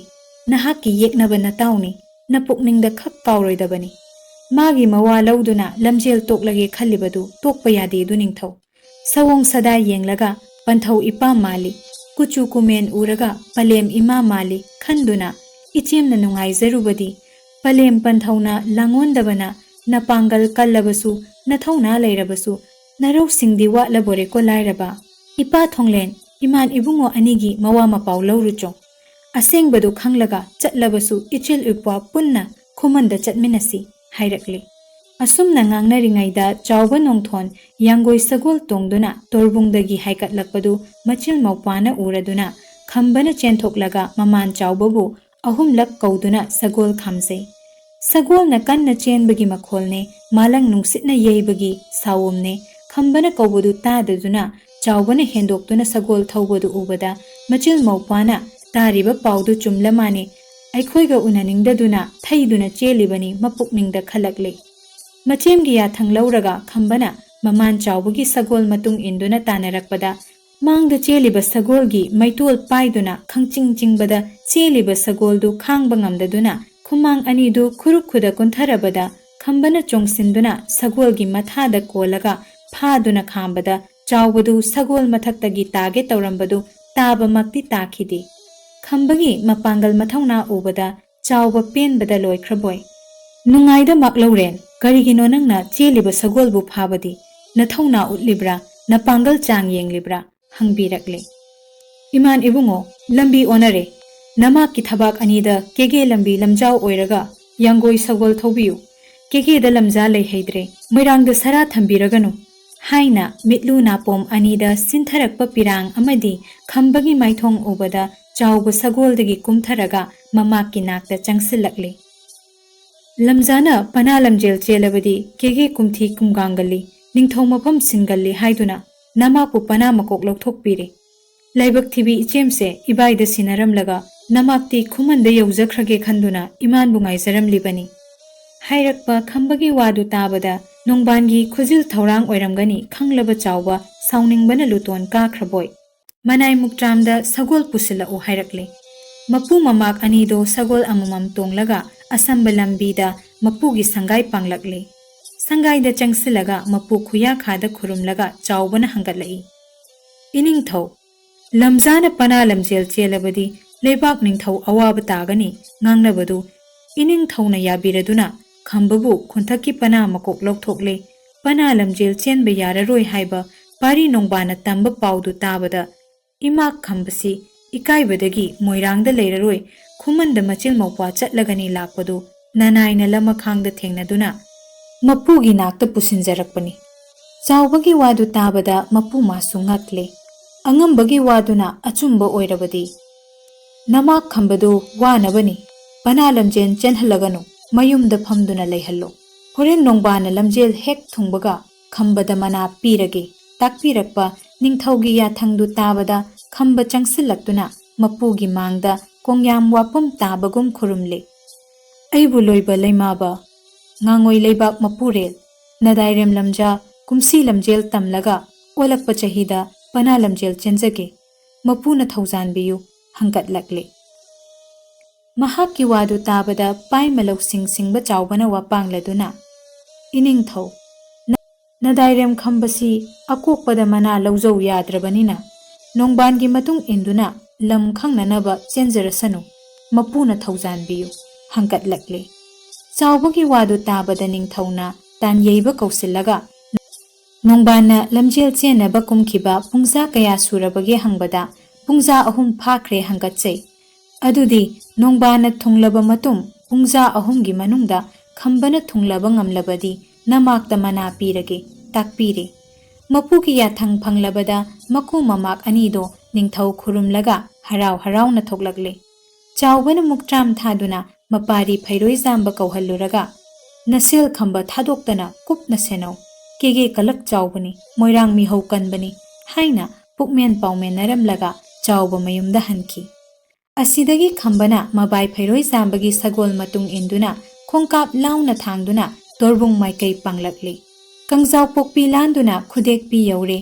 ꯅꯍꯥꯛꯀꯤ ꯌꯦꯛꯅꯕ ꯅꯇꯥꯎꯅꯤ, ꯅꯄꯨꯛꯅꯤꯡꯗ ꯈꯛ ꯀꯥꯎꯔꯣꯏꯗꯕꯅꯤ꯫ ꯃꯥꯒꯤ ꯃꯋꯥ ꯂꯧꯗꯨꯅ ꯂꯝꯖꯦꯜ ꯇꯣꯛꯂꯒꯦ ꯈꯜꯂꯤꯕꯗꯨ ꯇꯣꯛꯄ ꯌꯥꯗꯦ ꯏꯗꯨ ꯅꯤꯡꯊꯧ꯫ ꯁꯑꯣꯡ ꯁꯥꯗꯥ ꯌꯦꯡꯂꯒ ꯄꯟꯊꯧ ꯏꯄꯥ ꯃꯥꯜꯂꯤ, ꯀꯨꯆꯨ ꯀꯨꯃꯦꯟ ꯎꯔꯒ ꯄꯂꯦꯝ ꯏꯃꯥ ꯃꯥꯜꯂꯤ ꯈꯟꯗꯨꯅ ꯏꯆꯦꯝꯅ ꯅꯨꯡꯉꯥꯏꯖꯔꯨꯕꯗꯤ, ꯄꯂꯦꯝ ꯄꯟꯊꯧꯅ ꯂꯥꯡꯑꯣꯟꯗꯕꯅ ꯅꯄꯥꯡꯒꯜ ꯀꯜꯂꯕꯁꯨ, ꯅꯊꯧꯅꯥ ꯂꯩꯔꯕꯁꯨ, ꯅꯔꯧꯁꯤꯡꯗꯤ ꯋꯥꯠꯂꯕꯣꯔꯦꯀꯣ ꯂꯥꯏꯔꯕ꯫ ꯏꯄꯥ ꯊꯣꯡꯂꯦꯟ, ꯏꯃꯥꯟ ꯏꯕꯨꯡꯉꯣ ꯑꯅꯤꯒꯤ ꯃꯋꯥ ꯃꯄꯥꯎ ꯂꯧꯔꯨꯆꯣ꯫ ꯑꯁꯦꯡꯕꯗꯨ ꯈꯪꯂꯒ ꯆꯠꯂꯕꯁꯨ ꯏꯆꯤꯜ ꯏꯄ꯭ꯋꯥ ꯄꯨꯟꯅ ꯈꯨꯃꯟꯗ ꯆꯠꯃꯤꯟꯅꯁꯤ" ꯍꯥꯏꯔꯛꯂꯦ꯫ ꯑꯁꯨꯝꯅ ꯉꯥꯡꯅꯔꯤꯉꯩꯗ ꯆꯥꯎꯕ ꯅꯣꯡꯊꯣꯟ ꯌꯥꯡꯒꯣꯏ ꯁꯒꯣꯜ ꯇꯣꯡꯗꯨꯅ ꯇꯣꯔꯕꯨꯡꯗꯒꯤ ꯍꯥꯏꯒꯠꯂꯛꯄꯗꯨ ꯃꯆꯤꯜ ꯃꯧꯄ꯭ꯋꯥꯅ ꯎꯔꯗꯨꯅ ꯈꯝꯕꯅ ꯆꯦꯟꯊꯣꯛꯂꯒ ꯃꯃꯥꯟ ꯆꯥꯎꯕꯕꯨ ꯑꯍꯨꯝꯂꯛ ꯀꯧꯗꯨꯅ ꯁꯒꯣꯜ ꯈꯥꯝꯖꯩ꯫ ꯁꯒꯣꯜꯅ ꯀꯟꯅ ꯆꯦꯟꯕꯒꯤ ꯃꯈꯣꯜꯅꯦ, ꯃꯥꯂꯪ ꯅꯨꯡꯁꯤꯠꯅ ꯌꯩꯕꯒꯤ ꯁꯥꯋꯣꯝꯅꯦ꯫ ꯈꯝꯕꯅ ꯀꯧꯕꯗꯨ ꯇꯥꯗꯗꯨꯅ ꯆꯥꯎꯕꯅ ꯍꯦꯟꯗꯣꯛꯇꯨꯅ ꯁꯒꯣꯜ ꯊꯧꯕꯗꯨ ꯎꯕꯗ ꯃꯆꯤꯜ ꯃꯧꯄ꯭ꯋꯥꯅ, "ꯇꯥꯔꯤꯕ ꯄꯥꯎꯗꯨ ꯆꯨꯝꯂ ꯃꯥꯅꯦ, ꯑꯩꯈꯣꯏꯒ ꯎꯅꯅꯤꯡꯗꯗꯨꯅ ꯊꯩꯗꯨꯅ ꯆꯦꯜꯂꯤꯕꯅꯤ" ꯃꯄꯨꯛꯅꯤꯡꯗ ꯈꯜꯂꯛꯂꯦ꯫ ꯃꯆꯦꯝꯒꯤ ꯌꯥꯊꯪ ꯂꯧꯔꯒ ꯈꯝꯕꯅ ꯃꯃꯥꯟ ꯆꯥꯎꯕꯒꯤ ꯁꯒꯣꯜ ꯃꯇꯨꯡ ꯏꯟꯗꯨꯅ ꯇꯥꯟꯅꯔꯛꯄꯗ, ꯃꯥꯡꯗ ꯆꯦꯜꯂꯤꯕ ꯁꯒꯣꯜꯒꯤ ꯃꯩꯇꯣꯜ ꯄꯥꯏꯗꯨꯅ ꯈꯪꯆꯤꯡ ꯆꯤꯡꯕꯗ ꯆꯦꯜꯂꯤꯕ ꯁꯒꯣꯜꯗꯨ ꯈꯥꯡꯕ ꯉꯝꯗꯗꯨꯅ ꯈꯨꯃꯥꯡ ꯑꯅꯤꯗꯨ ꯈꯨꯔꯨ ꯈꯨꯗ ꯀꯨꯟꯊꯔꯕꯗ ꯈꯝꯕꯅ ꯆꯣꯡꯁꯤꯟꯗꯨꯅ ꯁꯒꯣꯜꯒꯤ ꯃꯊꯥꯗ ꯀꯣꯜꯂꯒ ꯐꯥꯗꯨꯅ ꯈꯥꯝꯕꯗ ꯆꯥꯎꯕꯗꯨ ꯁꯒꯣꯜ ꯃꯊꯛꯇꯒꯤ ꯇꯥꯒꯦ ꯇꯧꯔꯝꯕꯗꯨ ꯇꯥꯕꯃꯛꯇꯤ ꯇꯥꯈꯤꯗꯦ꯫ ꯈꯝꯕꯒꯤ ꯃꯄꯥꯡꯒꯜ ꯃꯊꯧꯅꯥ ꯎꯕꯗ ꯆꯥꯎꯕ ꯄꯦꯟꯕꯗ ꯂꯣꯏꯈ꯭ꯔꯕꯣꯏ꯫ "ꯅꯨꯡꯉꯥꯏꯗ ꯃꯥꯛꯂꯧꯔꯦꯟ, ꯀꯔꯤꯒꯤꯅꯣ ꯅꯪꯅ ꯆꯦꯜꯂꯤꯕ ꯁꯒꯣꯜꯕꯨ ꯐꯥꯕꯗꯤ? ꯅꯊꯧꯅꯥ ꯎꯠꯂꯤꯕ꯭ꯔꯥ? ꯅꯄꯥꯡꯒꯜ ꯆꯥꯡ ꯌꯦꯡꯂꯤꯕ꯭ꯔꯥ?" ꯍꯪꯕꯤꯔꯛꯂꯦ꯫ "ꯏꯃꯥꯟ ꯏꯕꯨꯡꯉꯣ, ꯂꯝꯕꯤ ꯑꯣꯟꯅꯔꯦ꯫ ꯅꯃꯥꯛꯀꯤ ꯊꯕꯥꯛ ꯑꯅꯤꯗ ꯀꯦꯒꯦ ꯂꯝꯕꯤ ꯂꯝꯖꯥꯎ ꯑꯣꯏꯔꯒ ꯌꯥꯡꯒꯣꯏ ꯁꯒꯣꯜ ꯊꯧꯕꯤꯌꯨ꯫ ꯀꯦꯒꯦꯗ ꯂꯝꯖꯥ ꯂꯩꯍꯩꯗ꯭ꯔꯦ꯫ ꯃꯣꯏꯔꯥꯡꯗ ꯁꯔꯥ ꯊꯝꯕꯤꯔꯒꯅꯨ꯫ ꯍꯥꯏꯅ ꯃꯤꯠꯂꯨ ꯅꯥꯄꯣꯝ ꯑꯅꯤꯗ ꯁꯤꯟꯊꯔꯛꯄ ꯄꯤꯔꯥꯡ ꯑꯃꯗꯤ ꯈꯝꯕꯒꯤ ꯃꯥꯏꯊꯣꯡ ꯎꯕꯗ ꯆꯥꯎꯕ ꯁꯒꯣꯜꯗꯒꯤ ꯀꯨꯝꯊꯔꯒ ꯃꯃꯥꯛꯀꯤ ꯅꯥꯛꯇ ꯆꯪꯁꯤꯜꯂꯛꯂꯤ꯫ ꯂꯝꯖꯥꯅ ꯄꯅꯥ ꯂꯝꯖꯦꯜ ꯆꯦꯜꯂꯕꯗꯤ ꯀꯦꯒꯦ ꯀꯨꯝꯊꯤ ꯀꯨꯝꯒꯥꯡꯒꯜꯂꯤ, ꯅꯤꯡꯊꯧ ꯃꯐꯝ ꯁꯤꯟꯒꯜꯂꯤ ꯍꯥꯏꯗꯨꯅ ꯅꯃꯥꯛꯄꯨ ꯄꯅꯥ ꯃꯀꯣꯛ ꯂꯧꯊꯣꯛꯄꯤꯔꯦ꯫ ꯂꯥꯏꯕꯛ ꯊꯤꯕꯤ ꯏꯆꯦꯝꯁꯦ ꯏꯕꯥꯏꯗ ꯁꯤꯟꯅꯔꯝꯂꯒ ꯅꯃꯥꯛꯇꯤ ꯈꯨꯃꯟꯗ ꯌꯧꯖꯈ꯭ꯔꯒꯦ ꯈꯟꯗꯨꯅ ꯏꯃꯥꯟꯕꯨ ꯉꯥꯏꯖꯔꯝꯂꯤꯕꯅꯤ꯫ ꯍꯥꯏꯔꯛꯄ ꯈꯝꯕꯒꯤ ꯋꯥꯗꯨ ꯇꯥꯕꯗ ꯅꯣꯡꯕꯥꯟꯒꯤ ꯈꯨꯖꯤꯜ ꯊꯧꯔꯥꯡ ꯑꯣꯏꯔꯝꯒꯅꯤ ꯈꯪꯂꯕ ꯆꯥꯎꯕ ꯁꯥꯎꯅꯤꯡꯕꯅ ꯂꯨꯇꯣꯟ ꯀꯥꯈ꯭ꯔꯕꯣꯏ꯫ ꯃꯅꯥꯏ ꯃꯨꯛꯇ꯭ꯔꯥꯝꯗ ꯁꯒꯣꯜ ꯄꯨꯁꯤꯜꯂꯛꯎ ꯍꯥꯏꯔꯛꯂꯦ꯫ ꯃꯄꯨ ꯃꯃꯥꯛ ꯑꯅꯤꯗꯣ ꯁꯒꯣꯜ ꯑꯃꯃꯝ ꯇꯣꯡꯂꯒ ꯑꯁꯝꯕ ꯂꯝꯕꯤꯗ ꯃꯄꯨꯒꯤ ꯁꯪꯒꯥꯏ ꯄꯥꯡꯂꯛꯂꯦ꯫ ꯁꯪꯒꯥꯏꯗ ꯆꯪꯁꯤꯜꯂꯒ ꯃꯄꯨ ꯈꯨꯌꯥꯈꯥꯗ ꯈꯨꯔꯨꯝꯂꯒ ꯆꯥꯎꯕꯅ ꯍꯪꯒꯠꯂꯛꯏ꯫ ꯏꯅꯤꯡꯊꯧ, ꯂꯝꯖꯥꯅ ꯄꯅꯥ ꯂꯝꯖꯦꯜ ꯆꯦꯜꯂꯕꯗꯤ ꯂꯩꯕꯥꯛ ꯅꯤꯡꯊꯧ ꯑꯋꯥꯕ ꯇꯥꯒꯅꯤ ꯉꯥꯡꯅꯕꯗꯨ ꯏꯅꯤꯡꯊꯧꯅ ꯌꯥꯕꯤꯔꯗꯨꯅ ꯈꯝꯕꯕꯨ ꯈꯨꯟꯊꯛꯀꯤ ꯄꯅꯥ ꯃꯀꯣꯛ ꯂꯧꯊꯣꯛꯂꯦ꯫ ꯄꯅꯥ ꯂꯝꯖꯦꯜ ꯆꯦꯟꯕ ꯌꯥꯔꯔꯣꯏ ꯍꯥꯏꯕ ꯄꯥꯔꯤ ꯅꯣꯡꯕꯥꯅ ꯇꯝꯕ ꯄꯥꯎꯗꯨ ꯇꯥꯕꯗ ꯏꯃꯥꯛ ꯈꯝꯕꯁꯤ ꯏꯀꯥꯏꯕꯗꯒꯤ ꯃꯣꯏꯔꯥꯡꯗ ꯂꯩꯔꯔꯣꯏ, ꯈꯨꯃꯟꯗ ꯃꯆꯤꯜ ꯃꯧꯄ꯭ꯋꯥ ꯆꯠꯂꯒꯅꯤ ꯂꯥꯛꯄꯗꯨ ꯅꯅꯥꯏꯅ ꯂꯃꯈꯥꯡꯗ ꯊꯦꯡꯅꯗꯨꯅ ꯃꯄꯨꯒꯤ ꯅꯥꯛꯇ ꯄꯨꯁꯤꯟꯖꯔꯛꯄꯅꯤ꯫ ꯆꯥꯎꯕꯒꯤ ꯋꯥꯗꯨ ꯇꯥꯕꯗ ꯃꯄꯨ ꯃꯥꯁꯨ ꯉꯛꯂꯦ꯫ ꯑꯉꯝꯕꯒꯤ ꯋꯥꯗꯨꯅ ꯑꯆꯨꯝꯕ ꯑꯣꯏꯔꯕꯗꯤ ꯅꯃꯥꯛ ꯈꯝꯕꯗꯨ ꯋꯥꯅꯕꯅꯤ꯫ ꯄꯅꯥ ꯂꯝꯖꯦꯟ ꯆꯦꯟꯍꯜꯂꯒꯅꯨ, ꯃꯌꯨꯝꯗ ꯐꯝꯗꯨꯅ ꯂꯩꯍꯜꯂꯨ꯫ ꯍꯣꯔꯦꯟ ꯅꯣꯡꯕꯥꯅ ꯂꯝꯖꯦꯜ ꯍꯦꯛ ꯊꯨꯡꯕꯒ ꯈꯝꯕꯗ ꯃꯅꯥ ꯄꯤꯔꯒꯦ꯫ ꯇꯥꯛꯄꯤꯔꯛꯄ ꯅꯤꯡꯊꯧꯒꯤ ꯌꯥꯊꯪꯗꯨ ꯇꯥꯕꯗ ꯈꯝꯕ ꯆꯪꯁꯤꯜꯂꯛꯇꯨꯅ ꯃꯄꯨꯒꯤ ꯃꯥꯡꯗ ꯀꯣꯡꯌꯥꯝ ꯋꯥꯄꯨꯝ ꯇꯥꯕꯒꯨꯝ ꯈꯨꯔꯨꯝꯂꯦ꯫ ꯑꯩꯕꯨ ꯂꯣꯏꯕ ꯂꯩꯃꯥꯕ, ꯉꯥꯉꯣꯏ ꯂꯩꯕꯥꯛ ꯃꯄꯨꯔꯦꯜ, ꯅꯗꯥꯏꯔꯦꯝ ꯂꯝꯖꯥ, ꯀꯨꯝꯁꯤ ꯂꯝꯖꯦꯜ ꯇꯝꯂꯒ ꯑꯣꯜꯂꯛꯄ ꯆꯍꯤꯗ ꯄꯅꯥ ꯂꯝꯖꯦꯜ ꯆꯦꯟꯖꯒꯦ꯫ ꯃꯄꯨꯅ ꯊꯧꯖꯥꯟꯕꯤꯌꯨ, ꯍꯪꯒꯠꯂꯛꯂꯦ꯫ ꯃꯍꯥꯛꯀꯤ ꯋꯥꯗꯨ ꯇꯥꯕꯗ ꯄꯥꯏꯃ ꯂꯧꯁꯤꯡ ꯁꯤꯡꯕ ꯆꯥꯎꯕꯅ ꯋꯥꯄꯥꯡꯂꯗꯨꯅ, ꯏꯅꯤꯡꯊꯧ, ꯅ-, ꯅꯗꯥꯏꯔꯦꯝ ꯈꯝꯕꯁꯤ ꯑꯀꯣꯛꯄꯗ ꯃꯅꯥ ꯂꯧꯖꯧ ꯌꯥꯗ꯭ꯔꯕꯅꯤꯅ, ꯅꯣꯡꯕꯥꯟꯒꯤ ꯃꯇꯨꯡ ꯏꯟꯗꯨꯅ ꯂꯝ ꯈꯪꯅꯅꯕ ꯆꯦꯟꯖꯔꯁꯅꯨ, ꯃꯄꯨꯅ ꯊꯧꯖꯥꯟꯕꯤꯌꯨ, ꯍꯪꯒꯠꯂꯛꯂꯦ꯫ ꯆꯥꯎꯕꯒꯤ ꯋꯥꯗꯨ ꯇꯥꯕꯗ ꯅꯤꯡꯊꯧꯅ ꯇꯥꯟꯌꯩꯕ ꯀꯧꯁꯤꯜꯂꯒ, ꯅꯣꯡꯕꯥꯟꯅ ꯂꯝꯖꯦꯜ ꯆꯦꯟꯅꯕ ꯀꯨꯝꯈꯤꯕ ꯄꯨꯡꯖꯥ ꯀꯌꯥ ꯁꯨꯔꯕꯒꯦ ꯍꯪꯕꯗ, ꯄꯨꯡꯖꯥ ꯑꯍꯨꯝ ꯐꯥꯈ꯭ꯔꯦ ꯍꯪꯒꯠꯆꯩ꯫ ꯑꯗꯨꯗꯤ ꯅꯣꯡꯕꯥꯟꯅ ꯊꯨꯡꯂꯕ ꯃꯇꯨꯡ ꯄꯨꯡꯖꯥ ꯑꯍꯨꯝꯒꯤ ꯃꯅꯨꯡꯗ ꯈꯝꯕꯅ ꯊꯨꯡꯂꯕ ꯉꯝꯂꯕꯗꯤ ꯅꯃꯥꯛꯇ ꯃꯅꯥ ꯄꯤꯔꯒꯦ, ꯇꯥꯛꯄꯤꯔꯦ꯫ ꯃꯄꯨꯒꯤ ꯌꯥꯊꯪ ꯐꯪꯂꯕꯗ ꯃꯀꯨ ꯃꯃꯥꯛ ꯑꯅꯤꯗꯣ ꯅꯤꯡꯊꯧ ꯈꯨꯔꯨꯝꯂꯒ ꯍꯔꯥꯎ ꯍꯔꯥꯎꯅ ꯊꯣꯛꯂꯛꯂꯦ꯫ ꯆꯥꯎꯕꯅ ꯃꯨꯛꯇ꯭ꯔꯥꯝ ꯊꯥꯗꯨꯅ ꯃꯄꯥꯔꯤ ꯐꯩꯔꯣꯏꯖꯥꯝꯕ ꯀꯧꯍꯜꯂꯨꯔꯒ, "ꯅꯁꯦꯜ ꯈꯝꯕ ꯊꯥꯗꯣꯛꯇꯅ ꯀꯨꯞꯅ ꯁꯦꯟꯅꯧ꯫ ꯀꯦꯒꯦ ꯀꯂꯛ ꯆꯥꯎꯕꯅꯤ, ꯃꯣꯏꯔꯥꯡ ꯃꯤꯍꯧ ꯀꯟꯕꯅꯤ" ꯍꯥꯏꯅ ꯄꯨꯛꯃꯦꯟ ꯄꯥꯎꯃꯦꯟꯅꯔꯝꯂꯒ ꯆꯥꯎꯕ ꯃꯌꯨꯝꯗ ꯍꯟꯈꯤ꯫ ꯑꯁꯤꯗꯒꯤ ꯈꯝꯕꯅ ꯃꯕꯥꯏ ꯐꯩꯔꯣꯏꯖꯥꯝꯕꯒꯤ ꯁꯒꯣꯜ ꯃꯇꯨꯡ ꯏꯟꯗꯨꯅ ꯈꯣꯡꯀꯥꯞ ꯂꯥꯎꯅ ꯊꯥꯡꯗꯨꯅ ꯇꯣꯔꯕꯨꯡ ꯃꯥꯏꯀꯩ ꯄꯥꯡꯂꯛꯂꯤ꯫ ꯀꯪꯖꯥꯎ ꯄꯣꯛꯄꯤ ꯂꯥꯟꯗꯨꯅ ꯈꯨꯗꯦꯛꯄꯤ ꯌꯧꯔꯦ꯫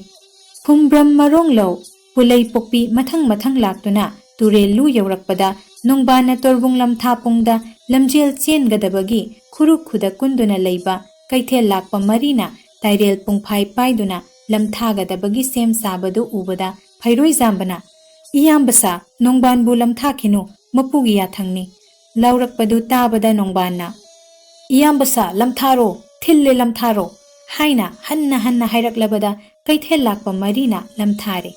ꯈꯨꯝꯕ꯭ꯔꯝ ꯃꯔꯣꯡꯂꯧ, ꯄꯨꯂꯩ ꯄꯣꯛꯄꯤ ꯃꯊꯪ ꯃꯊꯪ ꯂꯥꯛꯇꯨꯅ ꯇꯨꯔꯦꯜꯂꯨ ꯌꯧꯔꯛꯄꯗ ꯅꯣꯡꯕꯥꯟꯅ ꯇꯣꯔꯕꯨꯡ ꯂꯝꯊꯥ ꯄꯨꯡꯗ ꯂꯝꯖꯦꯜ ꯆꯦꯟꯒꯗꯕꯒꯤ ꯈꯨꯔꯨ ꯈꯨꯗ ꯀꯨꯟꯗꯨꯅ ꯂꯩꯕ ꯀꯩꯊꯦꯜ ꯂꯥꯛꯄ ꯃꯔꯤꯅ ꯇꯥꯏꯔꯦꯜ ꯄꯨꯡꯐꯥꯏ ꯄꯥꯏꯗꯨꯅ ꯂꯝꯊꯥꯒꯗꯕꯒꯤ ꯁꯦꯝ ꯁꯥꯕꯗꯨ ꯎꯕꯗ ꯐꯩꯔꯣꯏꯖꯥꯝꯕꯅ, "ꯏꯌꯥꯝꯕ ꯁꯥ, ꯅꯣꯡꯕꯥꯟꯕꯨ ꯂꯝꯊꯥꯈꯤꯅꯨ, ꯃꯄꯨꯒꯤ ꯌꯥꯊꯪꯅꯤ" ꯂꯥꯎꯔꯛꯄꯗꯨ ꯇꯥꯕꯗ ꯅꯣꯡꯕꯥꯟꯅ, "ꯏꯌꯥꯝꯕ ꯁꯥ, ꯂꯝꯊꯥꯔꯣ, ꯊꯤꯜꯂꯦ ꯂꯝꯊꯥꯔꯣ" ꯍꯥꯏꯅ ꯍꯟꯅ ꯍꯟꯅ ꯍꯥꯏꯔꯛꯂꯕꯗ ꯀꯩꯊꯦꯜ ꯂꯥꯛꯄ ꯃꯔꯤꯅ ꯂꯝꯊꯥꯔꯦ꯫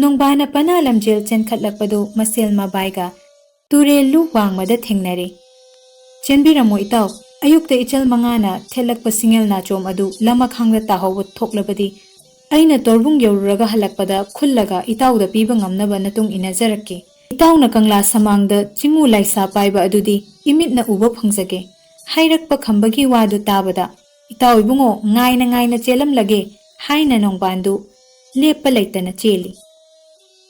ꯅꯣꯡꯕꯥꯟꯅ ꯄꯅꯥ ꯂꯝꯖꯦꯜ ꯆꯦꯟꯈꯠꯂꯛꯄꯗꯨ ꯃꯁꯦꯜ ꯃꯕꯥꯏꯒ ꯇꯨꯔꯦꯜꯂꯨ ꯋꯥꯡꯃꯗ ꯊꯦꯡꯅꯔꯦ꯫ "ꯆꯦꯟꯕꯤꯔꯝꯃꯣ ꯏꯇꯥꯎ, ꯑꯌꯨꯛꯇ ꯏꯆꯜ ꯃꯉꯥꯅ ꯊꯦꯠꯂꯛꯄ ꯁꯤꯡꯉꯦꯜ ꯅꯥꯆꯣꯝ ꯑꯗꯨ ꯂꯃꯈꯥꯡꯗ ꯇꯥꯍꯧꯕ ꯊꯣꯛꯂꯕꯗꯤ ꯑꯩꯅ ꯇꯣꯔꯕꯨꯡ ꯌꯧꯔꯨꯔꯒ ꯍꯜꯂꯛꯄꯗ ꯈꯨꯜꯂꯒ ꯏꯇꯥꯎꯗ ꯄꯤꯕ ꯉꯝꯅꯕ ꯅꯇꯨꯡ ꯏꯟꯅꯖꯔꯛꯀꯦ꯫ ꯏꯇꯥꯎꯅ ꯀꯪꯂꯥ ꯁꯃꯥꯡꯗ ꯆꯤꯡꯉꯨ ꯂꯥꯏꯁꯥ ꯄꯥꯏꯕ ꯑꯗꯨꯗꯤ ꯏꯃꯤꯠꯅ ꯎꯕ ꯐꯪꯖꯒꯦ" ꯍꯥꯏꯔꯛꯄ ꯈꯝꯕꯒꯤ ꯋꯥꯗꯨ ꯇꯥꯕꯗ, "ꯏꯇꯥꯎ ꯏꯕꯨꯡꯉꯣ, ꯉꯥꯏꯅ ꯉꯥꯏꯅ ꯆꯦꯜꯂꯝꯂꯒꯦ" ꯍꯥꯏꯅ ꯅꯣꯡꯕꯥꯟꯗꯨ ꯂꯦꯞꯄ ꯂꯩꯇꯅ ꯆꯦꯜꯂꯤ꯫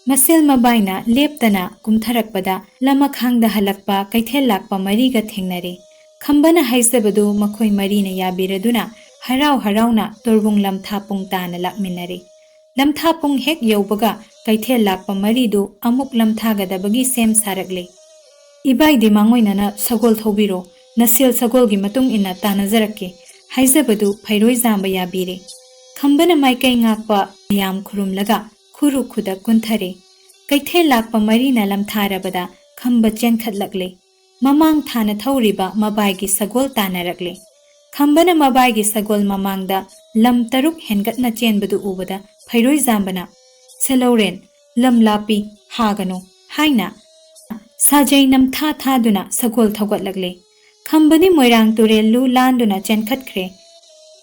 ꯃꯁꯦꯜ ꯃꯕꯥꯏꯅ ꯂꯦꯞꯇꯅ ꯀꯨꯝꯊꯔꯛꯄꯗ ꯂꯃꯈꯥꯡꯗ ꯍꯜꯂꯛꯄ ꯀꯩꯊꯦꯜ ꯂꯥꯛꯄ ꯃꯔꯤꯒ ꯊꯦꯡꯅꯔꯦ꯫ ꯈꯝꯕꯅ ꯍꯥꯏꯖꯕꯗꯨ ꯃꯈꯣꯏ ꯃꯔꯤꯅ ꯌꯥꯕꯤꯔꯗꯨꯅ ꯍꯔꯥꯎ ꯍꯔꯥꯎꯅ ꯇꯣꯔꯕꯨꯡ ꯂꯝꯊꯥ ꯄꯨꯡ ꯇꯥꯅ ꯂꯥꯛꯃꯤꯟꯅꯔꯦ꯫ ꯂꯝꯊꯥ ꯄꯨꯡ ꯍꯦꯛ ꯌꯧꯕꯒ ꯀꯩꯊꯦꯜ ꯂꯥꯛꯄ ꯃꯔꯤꯗꯨ ꯑꯃꯨꯛ ꯂꯝꯊꯥꯒꯗꯕꯒꯤ ꯁꯦꯝ ꯁꯥꯔꯛꯂꯦ꯫ "ꯏꯕꯥꯏꯗꯤ ꯃꯥꯡꯑꯣꯏꯅꯅ ꯁꯒꯣꯜ ꯊꯧꯕꯤꯔꯣ, ꯅꯁꯦꯜ ꯁꯒꯣꯜꯒꯤ ꯃꯇꯨꯡ ꯏꯟꯅ ꯇꯥꯟꯅꯖꯔꯛꯀꯦ" ꯍꯥꯏꯖꯕꯗꯨ ꯐꯩꯔꯣꯏꯖꯥꯝꯕ ꯌꯥꯕꯤꯔꯦ꯫ ꯈꯝꯕꯅ ꯃꯥꯏꯀꯩ ꯉꯥꯛꯄ ꯃꯌꯥꯝ ꯈꯨꯔꯨꯝꯂꯒ ꯈꯨꯔꯨ ꯈꯨꯗ ꯀꯨꯟꯊꯔꯦ꯫ ꯀꯩꯊꯦꯜ ꯂꯥꯛꯄ ꯃꯔꯤꯅ ꯂꯝꯊꯥꯔꯕꯗ ꯈꯝꯕ ꯆꯦꯟꯈꯠꯂꯛꯂꯦ꯫ ꯃꯃꯥꯡ ꯊꯥꯅ ꯊꯧꯔꯤꯕ ꯃꯕꯥꯏꯒꯤ ꯁꯒꯣꯜ ꯇꯥꯟꯅꯔꯛꯂꯦ꯫ ꯈꯝꯕꯅ ꯃꯕꯥꯏꯒꯤ ꯁꯒꯣꯜ ꯃꯃꯥꯡꯗ ꯂꯝ ꯇꯔꯨꯛ ꯍꯦꯟꯒꯠꯅ ꯆꯦꯟꯕꯗꯨ ꯎꯕꯗ ꯐꯩꯔꯣꯏꯖꯥꯝꯕꯅ, "ꯁꯦꯂꯧꯔꯦꯟ, ꯂꯝ ꯂꯥꯞꯄꯤ, ꯍꯥꯒꯅꯨ" ꯍꯥꯏꯅ ꯁꯥꯖꯩ ꯅꯝꯊꯥ ꯊꯥꯗꯨꯅ ꯁꯒꯣꯜ ꯊꯧꯒꯠꯂꯛꯂꯦ꯫ ꯈꯝꯕꯗꯤ ꯃꯣꯏꯔꯥꯡ ꯇꯨꯔꯦꯜꯂꯨ ꯂꯥꯟꯗꯨꯅ ꯆꯦꯟꯈꯠꯈ꯭ꯔꯦ꯫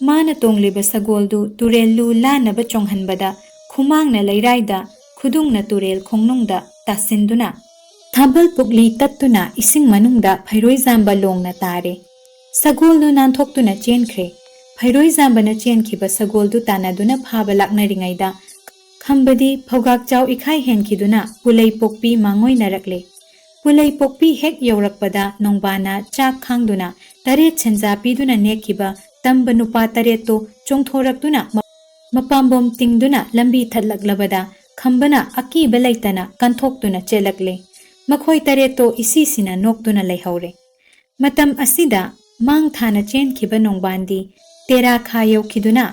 ꯃꯥꯅ ꯇꯣꯡꯂꯤꯕ ꯁꯒꯣꯜꯗꯨ ꯇꯨꯔꯦꯜ ꯂꯨ ꯂꯥꯟꯅꯕ ꯆꯣꯡꯍꯟꯕꯗ ꯈꯨꯃꯥꯡꯅ ꯂꯩꯔꯥꯏꯗ, ꯈꯨꯗꯨꯡꯅ ꯇꯨꯔꯦꯜ ꯈꯣꯡꯅꯨꯡꯗ ꯇꯥꯁꯤꯟꯗꯨꯅ, ꯊꯥꯕꯜ ꯄꯨꯛꯂꯤ ꯇꯠꯇꯨꯅ ꯏꯁꯤꯡ ꯃꯅꯨꯡꯗ ꯐꯩꯔꯣꯏꯖꯥꯝꯕ ꯂꯣꯡꯅ ꯇꯥꯔꯦ꯫ ꯁꯒꯣꯜꯗꯨ ꯅꯥꯟꯊꯣꯛꯇꯨꯅ ꯆꯦꯟꯈ꯭ꯔꯦ꯫ ꯐꯩꯔꯣꯏꯖꯥꯝꯕꯅ ꯆꯦꯟꯈꯤꯕ ꯁꯒꯣꯜꯗꯨ ꯇꯥꯟꯅꯗꯨꯅ ꯐꯥꯕ ꯂꯥꯛꯅꯔꯤꯉꯩꯗ ꯈꯝꯕꯗꯤ ꯐꯧꯒꯥꯛꯆꯥꯎ ꯏꯈꯥꯏ ꯍꯦꯟꯈꯤꯗꯨꯅ ꯄꯨꯂꯩ ꯄꯣꯛꯄꯤ ꯃꯥꯡꯉꯣꯏꯅꯔꯛꯂꯦ꯫ ꯄꯨꯂꯩ ꯄꯣꯛꯄꯤ ꯍꯦꯛ ꯌꯧꯔꯛꯄꯗ ꯅꯣꯡꯕꯥꯟꯅ ꯆꯥꯛ ꯈꯥꯡꯗꯨꯅ ꯇꯔꯦꯠ ꯁꯦꯟꯖꯥ ꯄꯤꯗꯨꯅ ꯅꯦꯛꯈꯤꯕ ꯇꯝꯕ ꯅꯨꯄꯥ ꯇꯔꯦꯠꯇꯨ ꯆꯣꯡꯊꯣꯔꯛꯇꯨꯅ ꯃ-, ꯃꯄꯥꯝꯕꯣꯝ ꯇꯤꯡꯗꯨꯅ ꯂꯝꯕꯤ ꯊꯠꯂꯛꯂꯕꯗ ꯈꯝꯕꯅ ꯑꯀꯤꯕ ꯂꯩꯇꯅ ꯀꯟꯊꯣꯛꯇꯨꯅ ꯆꯦꯜꯂꯛꯂꯦ꯫ ꯃꯈꯣꯏ ꯇꯔꯦꯠꯇꯣ ꯏꯁꯤꯁꯤꯅ ꯅꯣꯛꯇꯨꯅ ꯂꯩꯍꯧꯔꯦ꯫ ꯃꯇꯝ ꯑꯁꯤꯗ ꯃꯥꯡ ꯊꯥꯅ ꯆꯦꯟꯈꯤꯕ ꯅꯣꯡꯕꯥꯟꯗꯤ ꯇꯦꯔꯥ ꯈꯥ ꯌꯧꯈꯤꯗꯨꯅ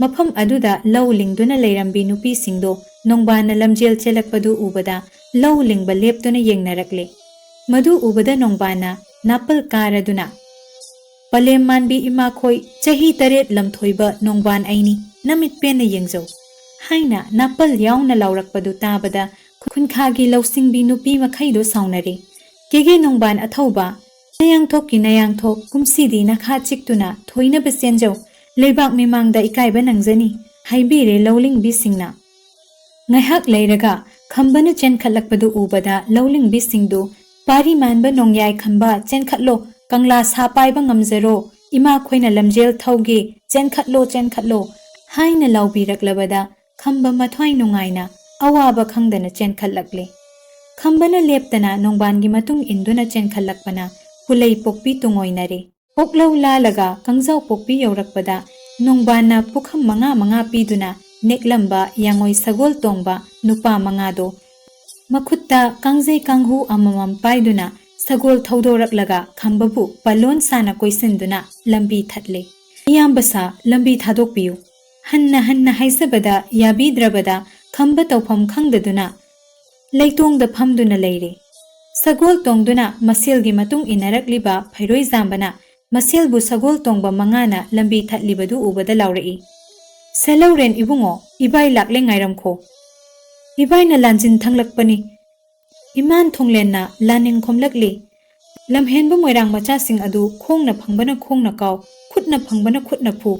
ꯃꯐꯝ ꯑꯗꯨꯗ ꯂꯧ ꯂꯤꯡꯗꯨꯅ ꯂꯩꯔꯝꯕꯤ ꯅꯨꯄꯤꯁꯤꯡꯗꯣ ꯅꯣꯡꯕꯥꯟꯅ ꯂꯝꯖꯦꯜ ꯆꯦꯜꯂꯛꯄꯗꯨ ꯎꯕꯗ ꯂꯧ ꯂꯤꯡꯕ ꯂꯦꯞꯇꯨꯅ ꯌꯦꯡꯅꯔꯛꯂꯦ꯫ ꯃꯗꯨ ꯎꯕꯗ ꯅꯣꯡꯕꯥꯟꯅ ꯅꯥꯄꯜ ꯀꯥꯔꯗꯨꯅ, "ꯄꯂꯦꯝ ꯃꯥꯟꯕꯤ ꯏꯃꯥꯈꯣꯏ ꯆꯍꯤ ꯇꯔꯦꯠ ꯂꯝꯊꯣꯏꯕ ꯅꯣꯡꯕꯥꯟ ꯑꯩꯅꯤ, ꯅꯃꯤꯠ ꯄꯦꯟꯅ ꯌꯦꯡꯖꯧ" ꯍꯥꯏꯅ ꯅꯥꯄꯜ ꯌꯥꯎꯅ ꯂꯥꯎꯔꯛꯄꯗꯨ ꯇꯥꯕꯗ ꯈꯨꯟꯈꯥꯒꯤ ꯂꯧꯁꯤꯡꯕꯤ ꯅꯨꯄꯤ ꯃꯈꯩꯗꯣ ꯁꯥꯎꯅꯔꯦ꯫ "ꯀꯦꯒꯦ ꯅꯣꯡꯕꯥꯟ ꯑꯊꯧꯕ, ꯅꯌꯥꯡꯊꯣꯛꯀꯤ ꯅꯌꯥꯡꯊꯣꯛ, ꯀꯨꯝꯁꯤꯗꯤ ꯅꯈꯥ ꯆꯤꯛꯇꯨꯅ ꯊꯣꯏꯅꯕ ꯆꯦꯟꯖꯧ, ꯂꯩꯕꯥꯛ ꯃꯤꯃꯥꯡꯗ ꯏꯀꯥꯏꯕ ꯅꯪꯖꯅꯤ" ꯍꯥꯏꯕꯤꯔꯦ ꯂꯧꯂꯤꯡꯕꯤꯁꯤꯡꯅ꯫ ꯉꯥꯏꯍꯥꯛ ꯂꯩꯔꯒ ꯈꯝꯕꯅ ꯆꯦꯟꯈꯠꯂꯛꯄꯗꯨ ꯎꯕꯗ ꯂꯧꯂꯤꯡꯕꯤꯁꯤꯡꯗꯨ, "ꯄꯥꯔꯤ ꯃꯥꯟꯕ ꯅꯣꯡꯌꯥꯏ ꯈꯝꯕ, ꯆꯦꯟꯈꯠꯂꯣ, ꯀꯪꯂꯥ ꯁꯥ ꯄꯥꯏꯕ ꯉꯝꯖꯔꯣ, ꯏꯃꯥꯈꯣꯏꯅ ꯂꯝꯖꯦꯜ ꯊꯧꯒꯦ, ꯆꯦꯟꯈꯠꯂꯣ, ꯆꯦꯟꯈꯠꯂꯣ" ꯍꯥꯏꯅ ꯂꯥꯎꯕꯤꯔꯛꯂꯕꯗ ꯈꯝꯕ ꯃꯊ꯭ꯋꯥꯏ ꯅꯨꯡꯉꯥꯏꯅ ꯑꯋꯥꯕ ꯈꯪꯗꯅ ꯆꯦꯟꯈꯠꯂꯛꯂꯦ꯫ ꯈꯝꯕꯅ ꯂꯦꯞꯇꯅ ꯅꯣꯡꯕꯥꯟꯒꯤ ꯃꯇꯨꯡ ꯏꯟꯗꯨꯅ ꯆꯦꯟꯈꯠꯂꯛꯄꯅ ꯄꯨꯂꯩ ꯄꯣꯛꯄꯤ ꯇꯨꯡꯑꯣꯏꯅꯔꯦ꯫ ꯑꯣꯛꯂꯧ ꯂꯥꯜꯂꯒ ꯀꯪꯖꯥꯎ ꯄꯣꯛꯄꯤ ꯌꯧꯔꯛꯄꯗ ꯅꯣꯡꯕꯥꯟꯅ ꯄꯨꯈꯝ ꯃꯉꯥ ꯃꯉꯥ ꯄꯤꯗꯨꯅ ꯅꯦꯛꯂꯝꯕ ꯌꯥꯡꯉꯣꯏ ꯁꯒꯣꯜ ꯇꯣꯡꯕ ꯅꯨꯄꯥ ꯃꯉꯥꯗꯣ ꯃꯈꯨꯠꯇ ꯀꯥꯡꯖꯩ ꯀꯥꯡꯍꯨ ꯑꯃꯃꯝ ꯄꯥꯏꯗꯨꯅ ꯁꯒꯣꯜ ꯊꯧꯗꯣꯔꯛꯂꯒ ꯈꯝꯕꯕꯨ ꯄꯥꯂꯣꯟ ꯁꯥꯅ ꯀꯣꯏꯁꯤꯟꯗꯨꯅ ꯂꯝꯕꯤ ꯊꯠꯂꯦ꯫ "ꯏꯌꯥꯝꯕ ꯁꯥ, ꯂꯝꯕꯤ ꯊꯥꯗꯣꯛꯄꯤꯌꯨ" ꯍꯟꯅ ꯍꯟꯅ ꯍꯥꯏꯖꯕꯗ ꯌꯥꯕꯤꯗ꯭ꯔꯕꯗ ꯈꯝꯕ ꯇꯧꯐꯝ ꯈꯪꯗꯗꯨꯅ ꯂꯩꯇꯣꯡꯗ ꯐꯝꯗꯨꯅ ꯂꯩꯔꯦ꯫ ꯁꯒꯣꯜ ꯇꯣꯡꯗꯨꯅ ꯃꯁꯦꯜꯒꯤ ꯃꯇꯨꯡ ꯏꯟꯅꯔꯛꯂꯤꯕ ꯐꯩꯔꯣꯏꯖꯥꯝꯕꯅ ꯃꯁꯦꯜꯕꯨ ꯁꯒꯣꯜ ꯇꯣꯡꯕ ꯃꯉꯥꯅ ꯂꯝꯕꯤ ꯊꯠꯂꯤꯕꯗꯨ ꯎꯕꯗ ꯂꯥꯎꯔꯛꯏ, "ꯁꯦ ꯂꯧꯔꯦꯟ ꯏꯕꯨꯡꯉꯣ, ꯏꯕꯥꯏ ꯂꯥꯛꯂꯦ, ꯉꯥꯏꯔꯝꯈꯣ"꯫ "ꯏꯕꯥꯏꯅ ꯂꯥꯟꯖꯤꯟ ꯊꯪꯂꯛꯄꯅꯤ", ꯏꯃꯥꯟ ꯊꯣꯡꯂꯦꯟꯅ ꯂꯥꯅꯤꯡ ꯈꯣꯝꯂꯛꯂꯤ꯫ ꯂꯝꯍꯦꯟꯕ ꯃꯣꯏꯔꯥꯡ ꯃꯆꯥꯁꯤꯡ ꯑꯗꯨ ꯈꯣꯡꯅ ꯐꯪꯕꯅ ꯈꯣꯡꯅ ꯀꯥꯎ, ꯈꯨꯠꯅ ꯐꯪꯕꯅ ꯈꯨꯠꯅ ꯐꯨ꯫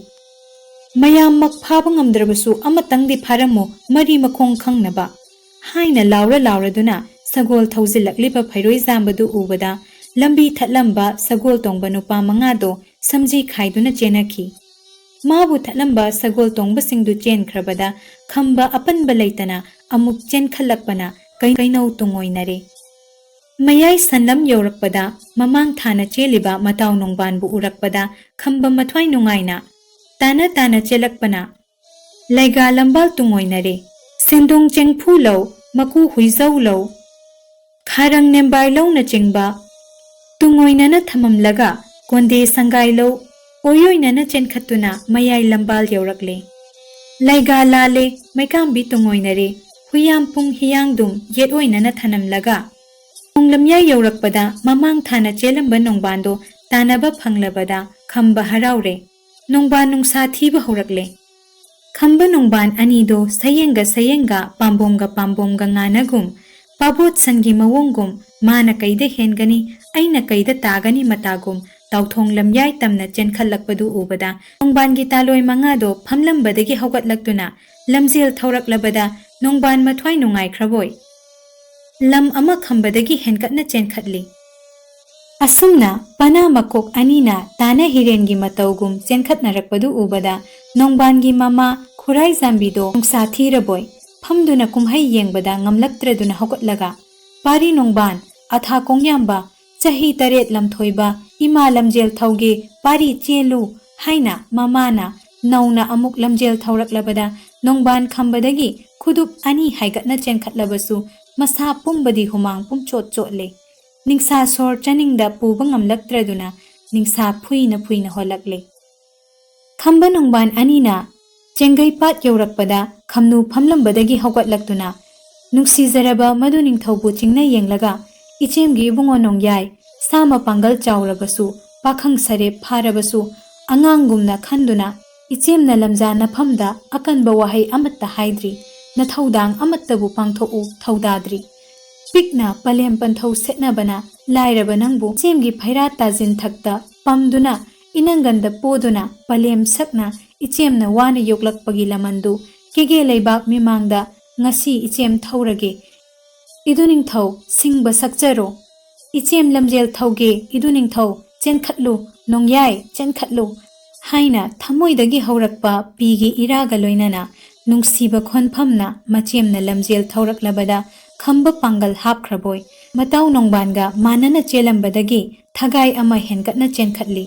ꯃꯌꯥꯝꯃꯛ ꯐꯥꯕ ꯉꯝꯗ꯭ꯔꯕꯁꯨ ꯑꯃꯇꯪꯗꯤ ꯐꯥꯔꯝꯃꯨ, ꯃꯔꯤ ꯃꯈꯣꯡ ꯈꯪꯅꯕ ꯍꯥꯏꯅ ꯂꯥꯎꯔ ꯂꯥꯎꯔꯗꯨꯅ ꯁꯒꯣꯜ ꯊꯧꯖꯤꯜꯂꯛꯂꯤꯕ ꯐꯩꯔꯣꯏ ꯆꯥꯝꯕꯗꯨ ꯎꯕꯗ ꯂꯝꯕꯤ ꯊꯠꯂꯝꯕ ꯁꯒꯣꯜ ꯇꯣꯡꯕ ꯅꯨꯄꯥ ꯃꯉꯥꯗꯣ ꯁꯝꯖꯤ ꯈꯥꯏꯗꯨꯅ ꯆꯦꯟꯅꯈꯤ꯫ ꯃꯥꯕꯨ ꯊꯠꯂꯝꯕ ꯁꯒꯣꯜ ꯇꯣꯡꯕꯁꯤꯡꯗꯨ ꯆꯦꯟꯈ꯭ꯔꯕꯗ ꯈꯝꯕ ꯑꯄꯟꯕ ꯂꯩꯇꯅ ꯑꯃꯨꯛ ꯆꯦꯟꯈꯠꯂꯛꯄꯅ ꯀꯩ-, ꯀꯩꯅꯧ ꯇꯨꯡꯑꯣꯏꯅꯔꯦ꯫ ꯃꯌꯥꯏ ꯁꯟꯂꯝ ꯌꯧꯔꯛꯄꯗ ꯃꯃꯥꯡ ꯊꯥꯅ ꯆꯦꯜꯂꯤꯕ ꯃꯇꯥꯎ ꯅꯣꯡꯕꯥꯟꯕꯨ ꯎꯔꯛꯄꯗ ꯈꯝꯕ ꯃꯊ꯭ꯋꯥꯏ ꯅꯨꯡꯉꯥꯏꯅ ꯇꯥꯅ ꯇꯥꯅ ꯆꯦꯜꯂꯛꯄꯅ ꯂꯩꯒꯥ ꯂꯝꯕꯥꯜ ꯇꯨꯡꯑꯣꯏꯅꯔꯦ꯫ ꯁꯦꯟꯗꯣꯡ ꯆꯦꯡꯐꯨ ꯂꯧ, ꯃꯀꯨ ꯍꯨꯏꯖꯧ ꯂꯧ, ꯈꯥꯔꯪ ꯅꯦꯝꯕꯥꯏ ꯂꯧꯅꯆꯤꯡꯕ ꯇꯨꯡꯑꯣꯏꯅꯅ ꯊꯝꯃꯝꯂꯒ ꯀꯣꯟꯗꯦ ꯁꯪꯒꯥꯏ ꯂꯧ ꯑꯣꯏꯑꯣꯏꯅꯅ ꯆꯦꯟꯈꯠꯇꯨꯅ ꯃꯌꯥꯏ ꯂꯝꯕꯥꯜ ꯌꯧꯔꯛꯂꯦ꯫ ꯂꯩꯒꯥ ꯂꯥꯜꯂꯦ, ꯃꯩꯀꯥꯝꯕꯤ ꯇꯨꯡꯑꯣꯏꯅꯔꯦ, ꯍꯨꯏꯌꯥꯝꯄꯨꯡ ꯍꯤꯌꯥꯡꯗꯨꯝ ꯌꯦꯠꯑꯣꯏꯅꯅ ꯊꯅꯝꯂꯒ ꯈꯣꯡꯂꯝꯌꯥꯏ ꯌꯧꯔꯛꯄꯗ ꯃꯃꯥꯡ ꯊꯥꯅ ꯆꯦꯜꯂꯝꯕ ꯅꯣꯡꯕꯥꯟꯗꯣ ꯇꯥꯟꯅꯕ ꯐꯪꯂꯕꯗ ꯈꯝꯕ ꯍꯔꯥꯎꯔꯦ꯫ ꯅꯣꯡꯕꯥꯟ ꯅꯨꯡꯁꯥ ꯊꯤꯕ ꯍꯧꯔꯛꯂꯦ꯫ ꯈꯝꯕ ꯅꯣꯡꯕꯥꯟ ꯑꯅꯤꯗꯣ ꯁꯌꯦꯡꯒ ꯁꯌꯦꯡꯒ, ꯄꯥꯝꯕꯣꯝꯒ ꯄꯥꯝꯕꯣꯝꯒ ꯉꯥꯅꯒꯨꯝ, ꯄꯥꯕꯣꯠ ꯁꯟꯒꯤ ꯃꯑꯣꯡꯒꯨꯝ, ꯃꯥꯅ ꯀꯩꯗ ꯍꯦꯟꯒꯅꯤ, ꯑꯩꯅ ꯀꯩꯗ ꯇꯥꯒꯅꯤ ꯃꯇꯥꯒꯨꯝ, ꯇꯥꯎꯊꯣꯡ ꯂꯝꯌꯥꯏ ꯇꯝꯅ ꯆꯦꯟꯈꯠꯂꯛꯄꯗꯨ ꯎꯕꯗ ꯅꯣꯡꯕꯥꯟꯒꯤ ꯇꯥꯂꯣꯏ ꯃꯉꯥꯗꯣ ꯐꯝꯂꯝꯕꯗꯒꯤ ꯍꯧꯒꯠꯂꯛꯇꯨꯅ ꯂꯝꯖꯦꯜ ꯊꯧꯔꯛꯂꯕꯗ ꯅꯣꯡꯕꯥꯟ ꯃꯊ꯭ꯋꯥꯏ ꯅꯨꯡꯉꯥꯏꯈ꯭ꯔꯕꯣꯏ꯫ ꯂꯝ ꯑꯃ ꯈꯝꯕꯗꯒꯤ ꯍꯦꯟꯀꯠꯅ ꯆꯦꯟꯈꯠꯂꯤ꯫ ꯑꯁꯨꯝꯅ ꯄꯅꯥ ꯃꯀꯣꯛ ꯑꯅꯤꯅ ꯇꯥꯅ ꯍꯤꯔꯦꯟꯒꯤ ꯃꯇꯧꯒꯨꯝ ꯆꯦꯟꯈꯠꯅꯔꯛꯄꯗꯨ ꯎꯕꯗ ꯅꯣꯡꯕꯥꯟꯒꯤ ꯃꯃꯥ ꯈꯨꯔꯥꯏ ꯖꯥꯝꯕꯤꯗꯣ ꯅꯨꯡꯁꯥ ꯊꯤꯔꯕꯣꯏ ꯐꯝꯗꯨꯅ ꯀꯨꯝꯍꯩ ꯌꯦꯡꯕꯗ ꯉꯝꯂꯛꯇ꯭ꯔꯗꯨꯅ ꯍꯧꯒꯠꯂꯒ, "ꯄꯥꯔꯤ ꯅꯣꯡꯕꯥꯟ, ꯑꯊꯥ ꯀꯣꯡꯌꯥꯝꯕ, ꯆꯍꯤ ꯇꯔꯦꯠ ꯂꯝꯊꯣꯏꯕ, ꯏꯃꯥ ꯂꯝꯖꯦꯜ ꯊꯧꯒꯦ, ꯄꯥꯔꯤ ꯆꯦꯜꯂꯨ" ꯍꯥꯏꯅ ꯃꯃꯥꯅ ꯅꯧꯅ ꯑꯃꯨꯛ ꯂꯝꯖꯦꯜ ꯊꯧꯔꯛꯂꯕꯗ ꯅꯣꯡꯕꯥꯟ ꯈꯝꯕꯗꯒꯤ ꯈꯨꯗꯨꯞ ꯑꯅꯤ ꯍꯥꯏꯒꯠꯅ ꯆꯦꯟꯈꯠꯂꯕꯁꯨ ꯃꯁꯥ ꯄꯨꯝꯕꯗꯤ ꯍꯨꯃꯥꯡ ꯄꯨꯝꯆꯣꯠ ꯆꯣꯠꯂꯦ꯫ ꯅꯤꯡꯁꯥ ꯁꯣꯔ ꯆꯥꯅꯤꯡꯗ ꯄꯨꯕ ꯉꯝꯂꯛꯇ꯭ꯔꯗꯨꯅ ꯅꯤꯡꯁꯥ ꯐꯨꯏꯅ ꯐꯨꯏꯅ ꯍꯣꯜꯂꯛꯂꯦ꯫ ꯈꯝꯕ ꯅꯣꯡꯕꯥꯟ ꯑꯅꯤꯅ ꯆꯦꯡꯒꯩ ꯄꯥꯠ ꯌꯧꯔꯛꯄꯗ ꯈꯝꯅꯨ ꯐꯝꯂꯝꯕꯗꯒꯤ ꯍꯧꯒꯠꯂꯛꯇꯨꯅ ꯅꯨꯡꯁꯤꯖꯔꯕ ꯃꯗꯨ ꯅꯤꯡꯊꯧꯕꯨ ꯆꯤꯡꯅ ꯌꯦꯡꯂꯒ, "ꯏꯆꯦꯝꯒꯤ ꯏꯕꯨꯡꯉꯣ ꯅꯣꯡꯌꯥꯏ, ꯁꯥ ꯃꯄꯥꯡꯒꯜ ꯆꯥꯎꯔꯕꯁꯨ, ꯄꯥꯈꯪ ꯁꯔꯦꯞ ꯐꯥꯔꯕꯁꯨ, ꯑꯉꯥꯡꯒꯨꯝꯅ ꯈꯟꯗꯨꯅ ꯏꯆꯦꯝꯅ ꯂꯝꯖꯥ ꯅꯐꯝꯗ ꯑꯀꯟꯕ ꯋꯥꯍꯩ ꯑꯃꯠꯇ ꯍꯥꯏꯗ꯭ꯔꯤ, ꯅꯊꯧꯗꯥꯡ ꯑꯃꯠꯇꯕꯨ ꯄꯥꯡꯊꯣꯛꯎ ꯊꯧꯗꯥꯗ꯭ꯔꯤ꯫ ꯄꯤꯛꯅ ꯄꯂꯦꯝ ꯄꯟꯊꯧ ꯁꯦꯠꯅꯕꯅ ꯂꯥꯏꯔꯕ ꯅꯪꯕꯨ ꯏꯆꯦꯝꯒꯤ ꯐꯩꯔꯥ ꯇꯥꯖꯤꯟ ꯊꯛꯇ ꯄꯝꯗꯨꯅ ꯏꯅꯪꯒꯟꯗ ꯄꯣꯗꯨꯅ ꯄꯂꯦꯝ ꯁꯛꯅ ꯏꯆꯦꯝꯅ ꯋꯥꯅ ꯌꯣꯛꯂꯛꯄꯒꯤ ꯂꯃꯟꯗꯨ ꯀꯦꯒꯦ ꯂꯩꯕꯥꯛ ꯃꯤꯃꯥꯡꯗ ꯉꯁꯤ ꯏꯆꯦꯝ ꯊꯧꯔꯒꯦ꯫ ꯏꯗꯨ ꯅꯤꯡꯊꯧ ꯁꯤꯡꯕ ꯁꯛꯆꯔꯣ꯫ ꯏꯆꯦꯝ ꯂꯝꯖꯦꯜ ꯊꯧꯒꯦ ꯏꯗꯨ ꯅꯤꯡꯊꯧ ꯆꯦꯟꯈꯠꯂꯨ ꯅꯣꯡꯌꯥꯏ ꯆꯦꯟꯈꯠꯂꯨ ꯍꯥꯏꯅ ꯊꯃꯣꯏꯗꯒꯤ ꯍꯧꯔꯛꯄ ꯄꯤꯒꯤ ꯏꯔꯥꯒ ꯂꯣꯏꯅꯅ ꯅꯨꯡꯁꯤꯕ ꯈꯣꯟꯐꯝꯅ ꯃꯆꯦꯝꯅ ꯂꯝꯖꯦꯜ ꯊꯧꯔꯛꯂꯕꯗ ꯈꯝꯕ ꯄꯥꯡꯒꯜ ꯍꯥꯞꯈ꯭ꯔꯕꯣꯏ ꯃꯇꯥꯎ ꯅꯣꯡꯕꯥꯟꯒ ꯃꯥꯟꯅꯅ ꯆꯦꯜꯂꯝꯕꯗꯒꯤ ꯊꯒꯥꯏ ꯑꯃ ꯍꯦꯟꯒꯠꯅ ꯆꯦꯟꯈꯠꯂꯤ꯫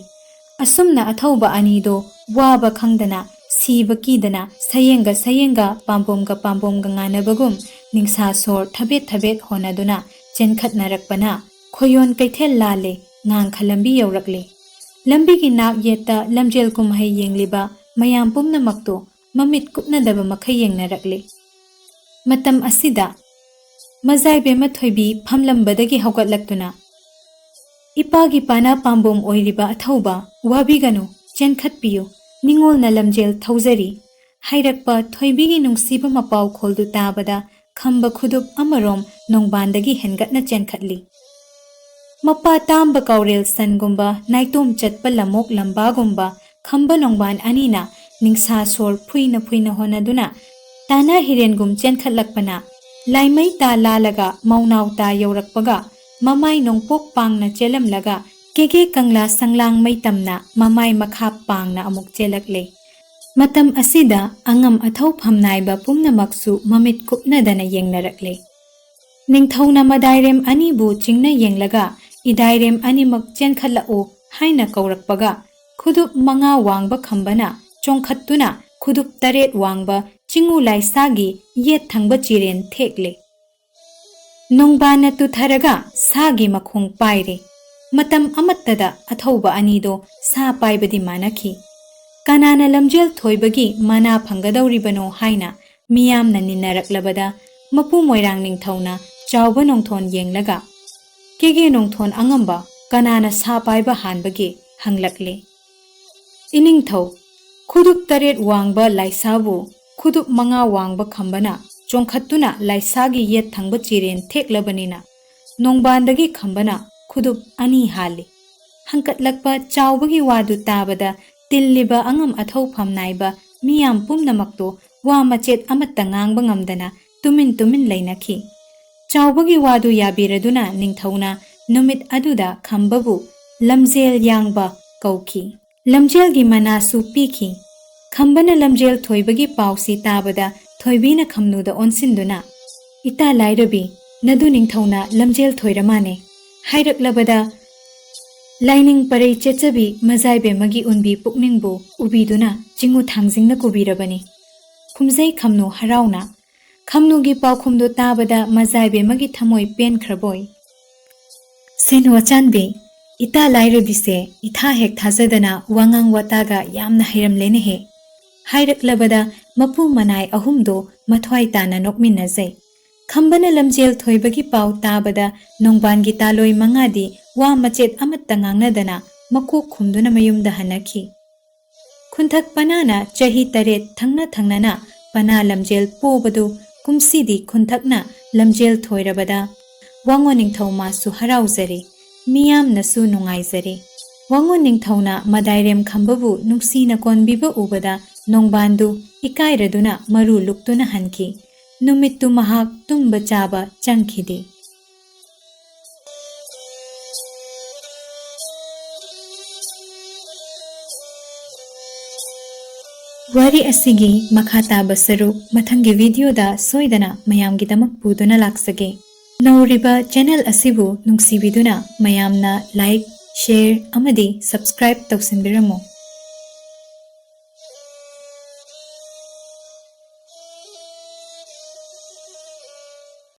ꯑꯁꯨꯝꯅ ꯑꯊꯧꯕ ꯑꯅꯤꯗꯣ ꯋꯥꯕ ꯈꯪꯗꯅ ꯁꯤꯕ ꯀꯤꯗꯅ ꯁꯌꯦꯡꯒ ꯁꯌꯦꯡꯒ ꯄꯥꯝꯕꯣꯝꯒ ꯄꯥꯝꯕꯣꯝꯒ ꯉꯥꯟꯅꯕꯒꯨꯝ ꯅꯤꯡꯁꯥ ꯁꯣꯔ ꯊꯕꯦꯠ ꯊꯕꯦꯠ ꯍꯣꯟꯅꯗꯨꯅ ꯆꯦꯟꯈꯠꯅꯔꯛꯄꯅ ꯈꯣꯌꯣꯟ ꯀꯩꯊꯦꯜ ꯂꯥꯜꯂꯦ, ꯉꯥꯡꯈ ꯂꯝꯕꯤ ꯌꯧꯔꯛꯂꯦ꯫ ꯂꯝꯕꯤꯒꯤ ꯅꯥꯛ ꯌꯦꯠꯇ ꯂꯝꯖꯦꯜ ꯀꯨꯝꯍꯩ ꯌꯦꯡꯂꯤꯕ ꯃꯌꯥꯝ ꯄꯨꯝꯅꯃꯛꯇꯨ ꯃꯃꯤꯠ ꯀꯨꯞꯅꯗꯕ ꯃꯈꯩ ꯌꯦꯡꯅꯔꯛꯂꯤ꯫ ꯃꯇꯝ ꯑꯁꯤꯗ ꯃꯖꯥꯏꯕꯦꯝꯃ ꯊꯣꯏꯕꯤ ꯐꯝꯂꯝꯕꯗꯒꯤ ꯍꯧꯒꯠꯂꯛꯇꯨꯅ, "ꯏꯄꯥꯒꯤ ꯄꯥꯅ ꯄꯥꯝꯕꯣꯝ ꯑꯣꯏꯔꯤꯕ ꯑꯊꯧꯕ, ꯋꯥꯕꯤꯒꯅꯨ, ꯆꯦꯟꯈꯠꯄꯤꯌꯨ, ꯅꯤꯡꯉꯣꯜꯅ ꯂꯝꯖꯦꯜ ꯊꯧꯖꯔꯤ" ꯍꯥꯏꯔꯛꯄ ꯊꯣꯏꯕꯤꯒꯤ ꯅꯨꯡꯁꯤꯕ ꯃꯄꯥꯎ ꯈꯣꯜꯗꯨ ꯇꯥꯕꯗ ꯈꯝꯕ ꯈꯨꯗꯨꯞ ꯑꯃꯔꯣꯝ ꯅꯣꯡꯕꯥꯟꯗꯒꯤ ꯍꯦꯟꯒꯠꯅ ꯆꯦꯟꯈꯠꯂꯤ꯫ ꯃꯄꯥ ꯇꯥꯝꯕ ꯀꯥꯎꯔꯦꯜ ꯁꯟꯒꯨꯝꯕ ꯅꯥꯏꯇꯣꯝ ꯆꯠꯄ ꯂꯝꯃꯣꯛ ꯂꯝꯕꯥꯒꯨꯝꯕ ꯈꯝꯕ ꯅꯣꯡꯕꯥꯟ ꯑꯅꯤꯅ ꯅꯤꯡꯁꯥ ꯁꯣꯔ ꯐꯨꯏꯅ ꯐꯨꯏꯅ ꯍꯣꯟꯅꯗꯨꯅ ꯇꯥꯅ ꯍꯤꯔꯦꯟꯒꯨꯝ ꯆꯦꯟꯈꯠꯂꯛꯄꯅ ꯂꯥꯏꯃꯩ ꯇꯥ ꯂꯥꯜꯂꯒ ꯃꯧꯅꯥꯎ ꯇꯥ ꯌꯧꯔꯛꯄꯒ ꯃꯃꯥꯏ ꯅꯣꯡꯄꯣꯛ ꯄꯥꯡꯅ ꯆꯦꯜꯂꯝꯂꯒ ꯀꯦꯒꯦ ꯀꯪꯂꯥ ꯁꯪꯂꯥꯡ ꯃꯩ ꯇꯝꯅ ꯃꯃꯥꯏ ꯃꯈꯥ ꯄꯥꯡꯅ ꯑꯃꯨꯛ ꯆꯦꯜꯂꯛꯂꯦ꯫ ꯃꯇꯝ ꯑꯁꯤꯗ ꯑꯉꯝ ꯑꯊꯧ ꯐꯝꯅꯥꯏꯕ ꯄꯨꯝꯅꯃꯛꯁꯨ ꯃꯃꯤꯠ ꯀꯨꯞꯅꯗꯅ ꯌꯦꯡꯅꯔꯛꯂꯦ꯫ ꯅꯤꯡꯊꯧꯅ ꯃꯗꯥꯏꯔꯦꯝ ꯑꯅꯤꯕꯨ ꯆꯤꯡꯅ ꯌꯦꯡꯂꯒ, "ꯏꯗꯥꯏꯔꯦꯝ ꯑꯅꯤꯃꯛ ꯆꯦꯟꯈꯠꯂꯛꯎ" ꯍꯥꯏꯅ ꯀꯧꯔꯛꯄꯒ, ꯈꯨꯗꯨꯞ ꯃꯉꯥ ꯋꯥꯡꯕ ꯈꯝꯕꯅ ꯆꯣꯡꯈꯠꯇꯨꯅ ꯈꯨꯗꯨꯞ ꯇꯔꯦꯠ ꯋꯥꯡꯕ ꯆꯤꯡꯉꯨ ꯂꯥꯏꯁꯥꯒꯤ ꯌꯦꯠ ꯊꯪꯕ ꯆꯤꯔꯦꯟ ꯊꯦꯛꯂꯦ꯫ ꯅꯣꯡꯕꯥꯟꯅ ꯇꯨꯊꯔꯒ ꯁꯥꯒꯤ ꯃꯈꯣꯡ ꯄꯥꯏꯔꯦ꯫ ꯃꯇꯝ ꯑꯃꯠꯇꯗ ꯑꯊꯧꯕ ꯑꯅꯤꯗꯣ ꯁꯥ ꯄꯥꯏꯕꯗꯤ ꯃꯥꯟꯅꯈꯤ꯫ ꯀꯅꯥꯅ ꯂꯝꯖꯦꯜ ꯊꯣꯏꯕꯒꯤ ꯃꯅꯥ ꯐꯪꯒꯗꯧꯔꯤꯕꯅꯣ ꯍꯥꯏꯅ ꯃꯤꯌꯥꯝꯅ ꯅꯤꯟꯅꯔꯛꯂꯕꯗ, ꯃꯄꯨ ꯃꯣꯏꯔꯥꯡ ꯅꯤꯡꯊꯧꯅ ꯆꯥꯎꯕ ꯅꯣꯡꯊꯣꯟ ꯌꯦꯡꯂꯒ, "ꯀꯦꯒꯦ ꯅꯣꯡꯊꯣꯟ ꯑꯉꯝꯕ, ꯀꯅꯥꯅ ꯁꯥ ꯄꯥꯏꯕ ꯍꯥꯟꯕꯒꯦ?" ꯍꯪꯂꯛꯂꯦ꯫ "ꯏꯅꯤꯡꯊꯧ, ꯈꯨꯗꯨꯞ ꯇꯔꯦꯠ ꯋꯥꯡꯕ ꯂꯥꯏꯁꯥꯕꯨ ꯈꯨꯗꯨꯞ ꯃꯉꯥ ꯋꯥꯡꯕ ꯈꯝꯕꯅ ꯆꯣꯡꯈꯠꯇꯨꯅ ꯂꯥꯏꯁꯥꯒꯤ ꯌꯦꯠ ꯊꯪꯕ ꯆꯤꯔꯦꯟ ꯊꯦꯛꯂꯕꯅꯤꯅ ꯅꯣꯡꯕꯥꯟꯗꯒꯤ ꯈꯝꯕꯅ ꯈꯨꯗꯨꯞ ꯑꯅꯤ ꯍꯥꯜꯂꯤ꯫ ꯍꯪꯀꯠꯂꯛꯄ ꯆꯥꯎꯕꯒꯤ ꯋꯥꯗꯨ ꯇꯥꯕꯗ ꯇꯤꯜꯂꯤꯕ ꯑꯉꯝ ꯑꯊꯧ ꯐꯝ ꯅꯥꯏꯕ ꯃꯤꯌꯥꯝ ꯄꯨꯝꯅꯃꯛꯇꯨ ꯋꯥ ꯃꯆꯦꯠ ꯑꯃꯠꯇ ꯉꯥꯡꯕ ꯉꯝꯗꯅ ꯇꯨꯃꯤꯟ ꯇꯨꯃꯤꯟ ꯂꯩꯅꯈꯤ꯫ ꯆꯥꯎꯕꯒꯤ ꯋꯥꯗꯨ ꯌꯥꯕꯤꯔꯗꯨꯅ ꯅꯤꯡꯊꯧꯅ ꯅꯨꯃꯤꯠ ꯑꯗꯨꯗ ꯈꯝꯕꯕꯨ ꯂꯝꯖꯦꯜ ꯌꯥꯡꯕ ꯀꯧꯈꯤ꯫ ꯂꯝꯖꯦꯜꯒꯤ ꯃꯅꯥꯁꯨ ꯄꯤꯈꯤ꯫ ꯈꯝꯕꯅ ꯂꯝꯖꯦꯜ ꯊꯣꯏꯕꯒꯤ ꯄꯥꯎꯁꯤ ꯇꯥꯕꯗ ꯊꯣꯏꯕꯤꯅ ꯈꯝꯅꯨꯗ ꯑꯣꯟꯁꯤꯟꯗꯨꯅ, "ꯏꯇꯥ ꯂꯥꯏꯔꯕꯤ, ꯅꯗꯨ ꯅꯤꯡꯊꯧꯅ ꯂꯝꯖꯦꯜ ꯊꯣꯏꯔ ꯃꯥꯅꯦ" ꯍꯥꯏꯔꯛꯂꯕꯗ, ꯂꯥꯏꯅꯤꯡ ꯄꯔꯩ ꯆꯦꯠꯆꯕꯤ ꯃꯖꯥꯏꯕꯦꯝꯃꯒꯤ ꯎꯟꯕꯤ ꯄꯨꯛꯅꯤꯡꯕꯨ ꯎꯕꯤꯗꯨꯅ ꯆꯤꯡꯉꯨ ꯊꯥꯡꯖꯤꯡꯅ ꯀꯨꯕꯤꯔꯕꯅꯤ꯫ ꯈꯨꯝꯖꯩ ꯈꯝꯅꯨ ꯍꯔꯥꯎꯅ꯫ ꯈꯝꯅꯨꯒꯤ ꯄꯥꯎꯈꯨꯝꯗꯨ ꯇꯥꯕꯗ ꯃꯖꯥꯏꯕꯦꯝꯃꯒꯤ ꯊꯃꯣꯏ ꯄꯦꯟꯈ꯭ꯔꯕꯣꯏ꯫ "ꯁꯦꯅꯨ ꯑꯆꯥꯟꯕꯤ, ꯏꯇꯥ ꯂꯥꯏꯔꯕꯤꯁꯦ ꯏꯊꯥ ꯍꯦꯛ ꯊꯥꯖꯗꯅ ꯋꯥꯉꯥꯡ ꯋꯥꯇꯥꯒ ꯌꯥꯝꯅ ꯍꯩꯔꯝꯂꯦꯅꯦꯍꯦ" ꯍꯥꯏꯔꯛꯂꯕꯗ ꯃꯄꯨ ꯃꯅꯥꯏ ꯑꯍꯨꯝꯗꯣ ꯃꯊ꯭ꯋꯥꯏ ꯇꯥꯅ ꯅꯣꯛꯃꯤꯟꯅꯖꯩ꯫ ꯈꯝꯕꯅ ꯂꯝꯖꯦꯜ ꯊꯣꯏꯕꯒꯤ ꯄꯥꯎ ꯇꯥꯕꯗ ꯅꯣꯡꯕꯥꯟꯒꯤ ꯇꯥꯂꯣꯏ ꯃꯉꯥꯗꯤ ꯋꯥ ꯃꯆꯦꯠ ꯑꯃꯠꯇ ꯉꯥꯡꯅꯗꯅ ꯃꯀꯣꯛ ꯈꯨꯝꯗꯨꯅ ꯃꯌꯨꯝꯗ ꯍꯟꯅꯈꯤ꯫ ꯈꯨꯟꯊꯛ ꯄꯅꯥꯅ ꯆꯍꯤ ꯇꯔꯦꯠ ꯊꯪꯅ ꯊꯪꯅꯅ ꯄꯅꯥ ꯂꯝꯖꯦꯜ ꯄꯣꯕꯗꯨ ꯀꯨꯝꯁꯤꯗꯤ ꯈꯨꯟꯊꯛꯅ ꯂꯝꯖꯦꯜ ꯊꯣꯏꯔꯕꯗ ꯋꯥꯉꯣ ꯅꯤꯡꯊꯧ ꯃꯥꯁꯨ ꯍꯔꯥꯎꯖꯔꯦ, ꯃꯤꯌꯥꯝꯅꯁꯨ ꯅꯨꯡꯉꯥꯏꯖꯔꯦ꯫ ꯋꯥꯉꯣ ꯅꯤꯡꯊꯧꯅ ꯃꯗꯥꯏꯔꯦꯝ ꯈꯝꯕꯕꯨ ꯅꯨꯡꯁꯤꯅ ꯀꯣꯟꯕꯤꯕ ꯎꯕꯗ ꯅꯣꯡꯕꯥꯟꯗꯨ ꯏꯀꯥꯏꯔꯗꯨꯅ ꯃꯔꯨ ꯂꯨꯛꯇꯨꯅ ꯍꯟꯈꯤ꯫ ꯅꯨꯃꯤꯠꯇꯨ ꯃꯍꯥꯛ ꯇꯨꯝꯕ ꯆꯥꯕ ꯆꯪꯈꯤꯗꯦ꯫ ꯋꯥꯔꯤ ꯑꯁꯤꯒꯤ ꯃꯈꯥ ꯇꯥꯕ ꯁꯔꯨꯛ ꯃꯊꯪꯒꯤ ꯚꯤꯗꯤꯑꯣꯗ ꯁꯣꯏꯗꯅ ꯃꯌꯥꯝꯒꯤꯗꯃꯛ ꯄꯨꯗꯨꯅ ꯂꯥꯛꯆꯒꯦ꯫ ꯅꯧꯔꯤꯕ ꯆꯦꯅꯦꯜ ꯑꯁꯤꯕꯨ ꯅꯨꯡꯁꯤꯕꯤꯗꯨꯅ ꯃꯌꯥꯝꯅ ꯂꯥꯏꯛ, ꯁꯦꯌꯔ ꯑꯃꯗꯤ ꯁꯕꯁꯀ꯭ꯔꯥꯏꯕ ꯇꯧꯁꯤꯟꯕꯤꯔꯝꯃꯨ꯫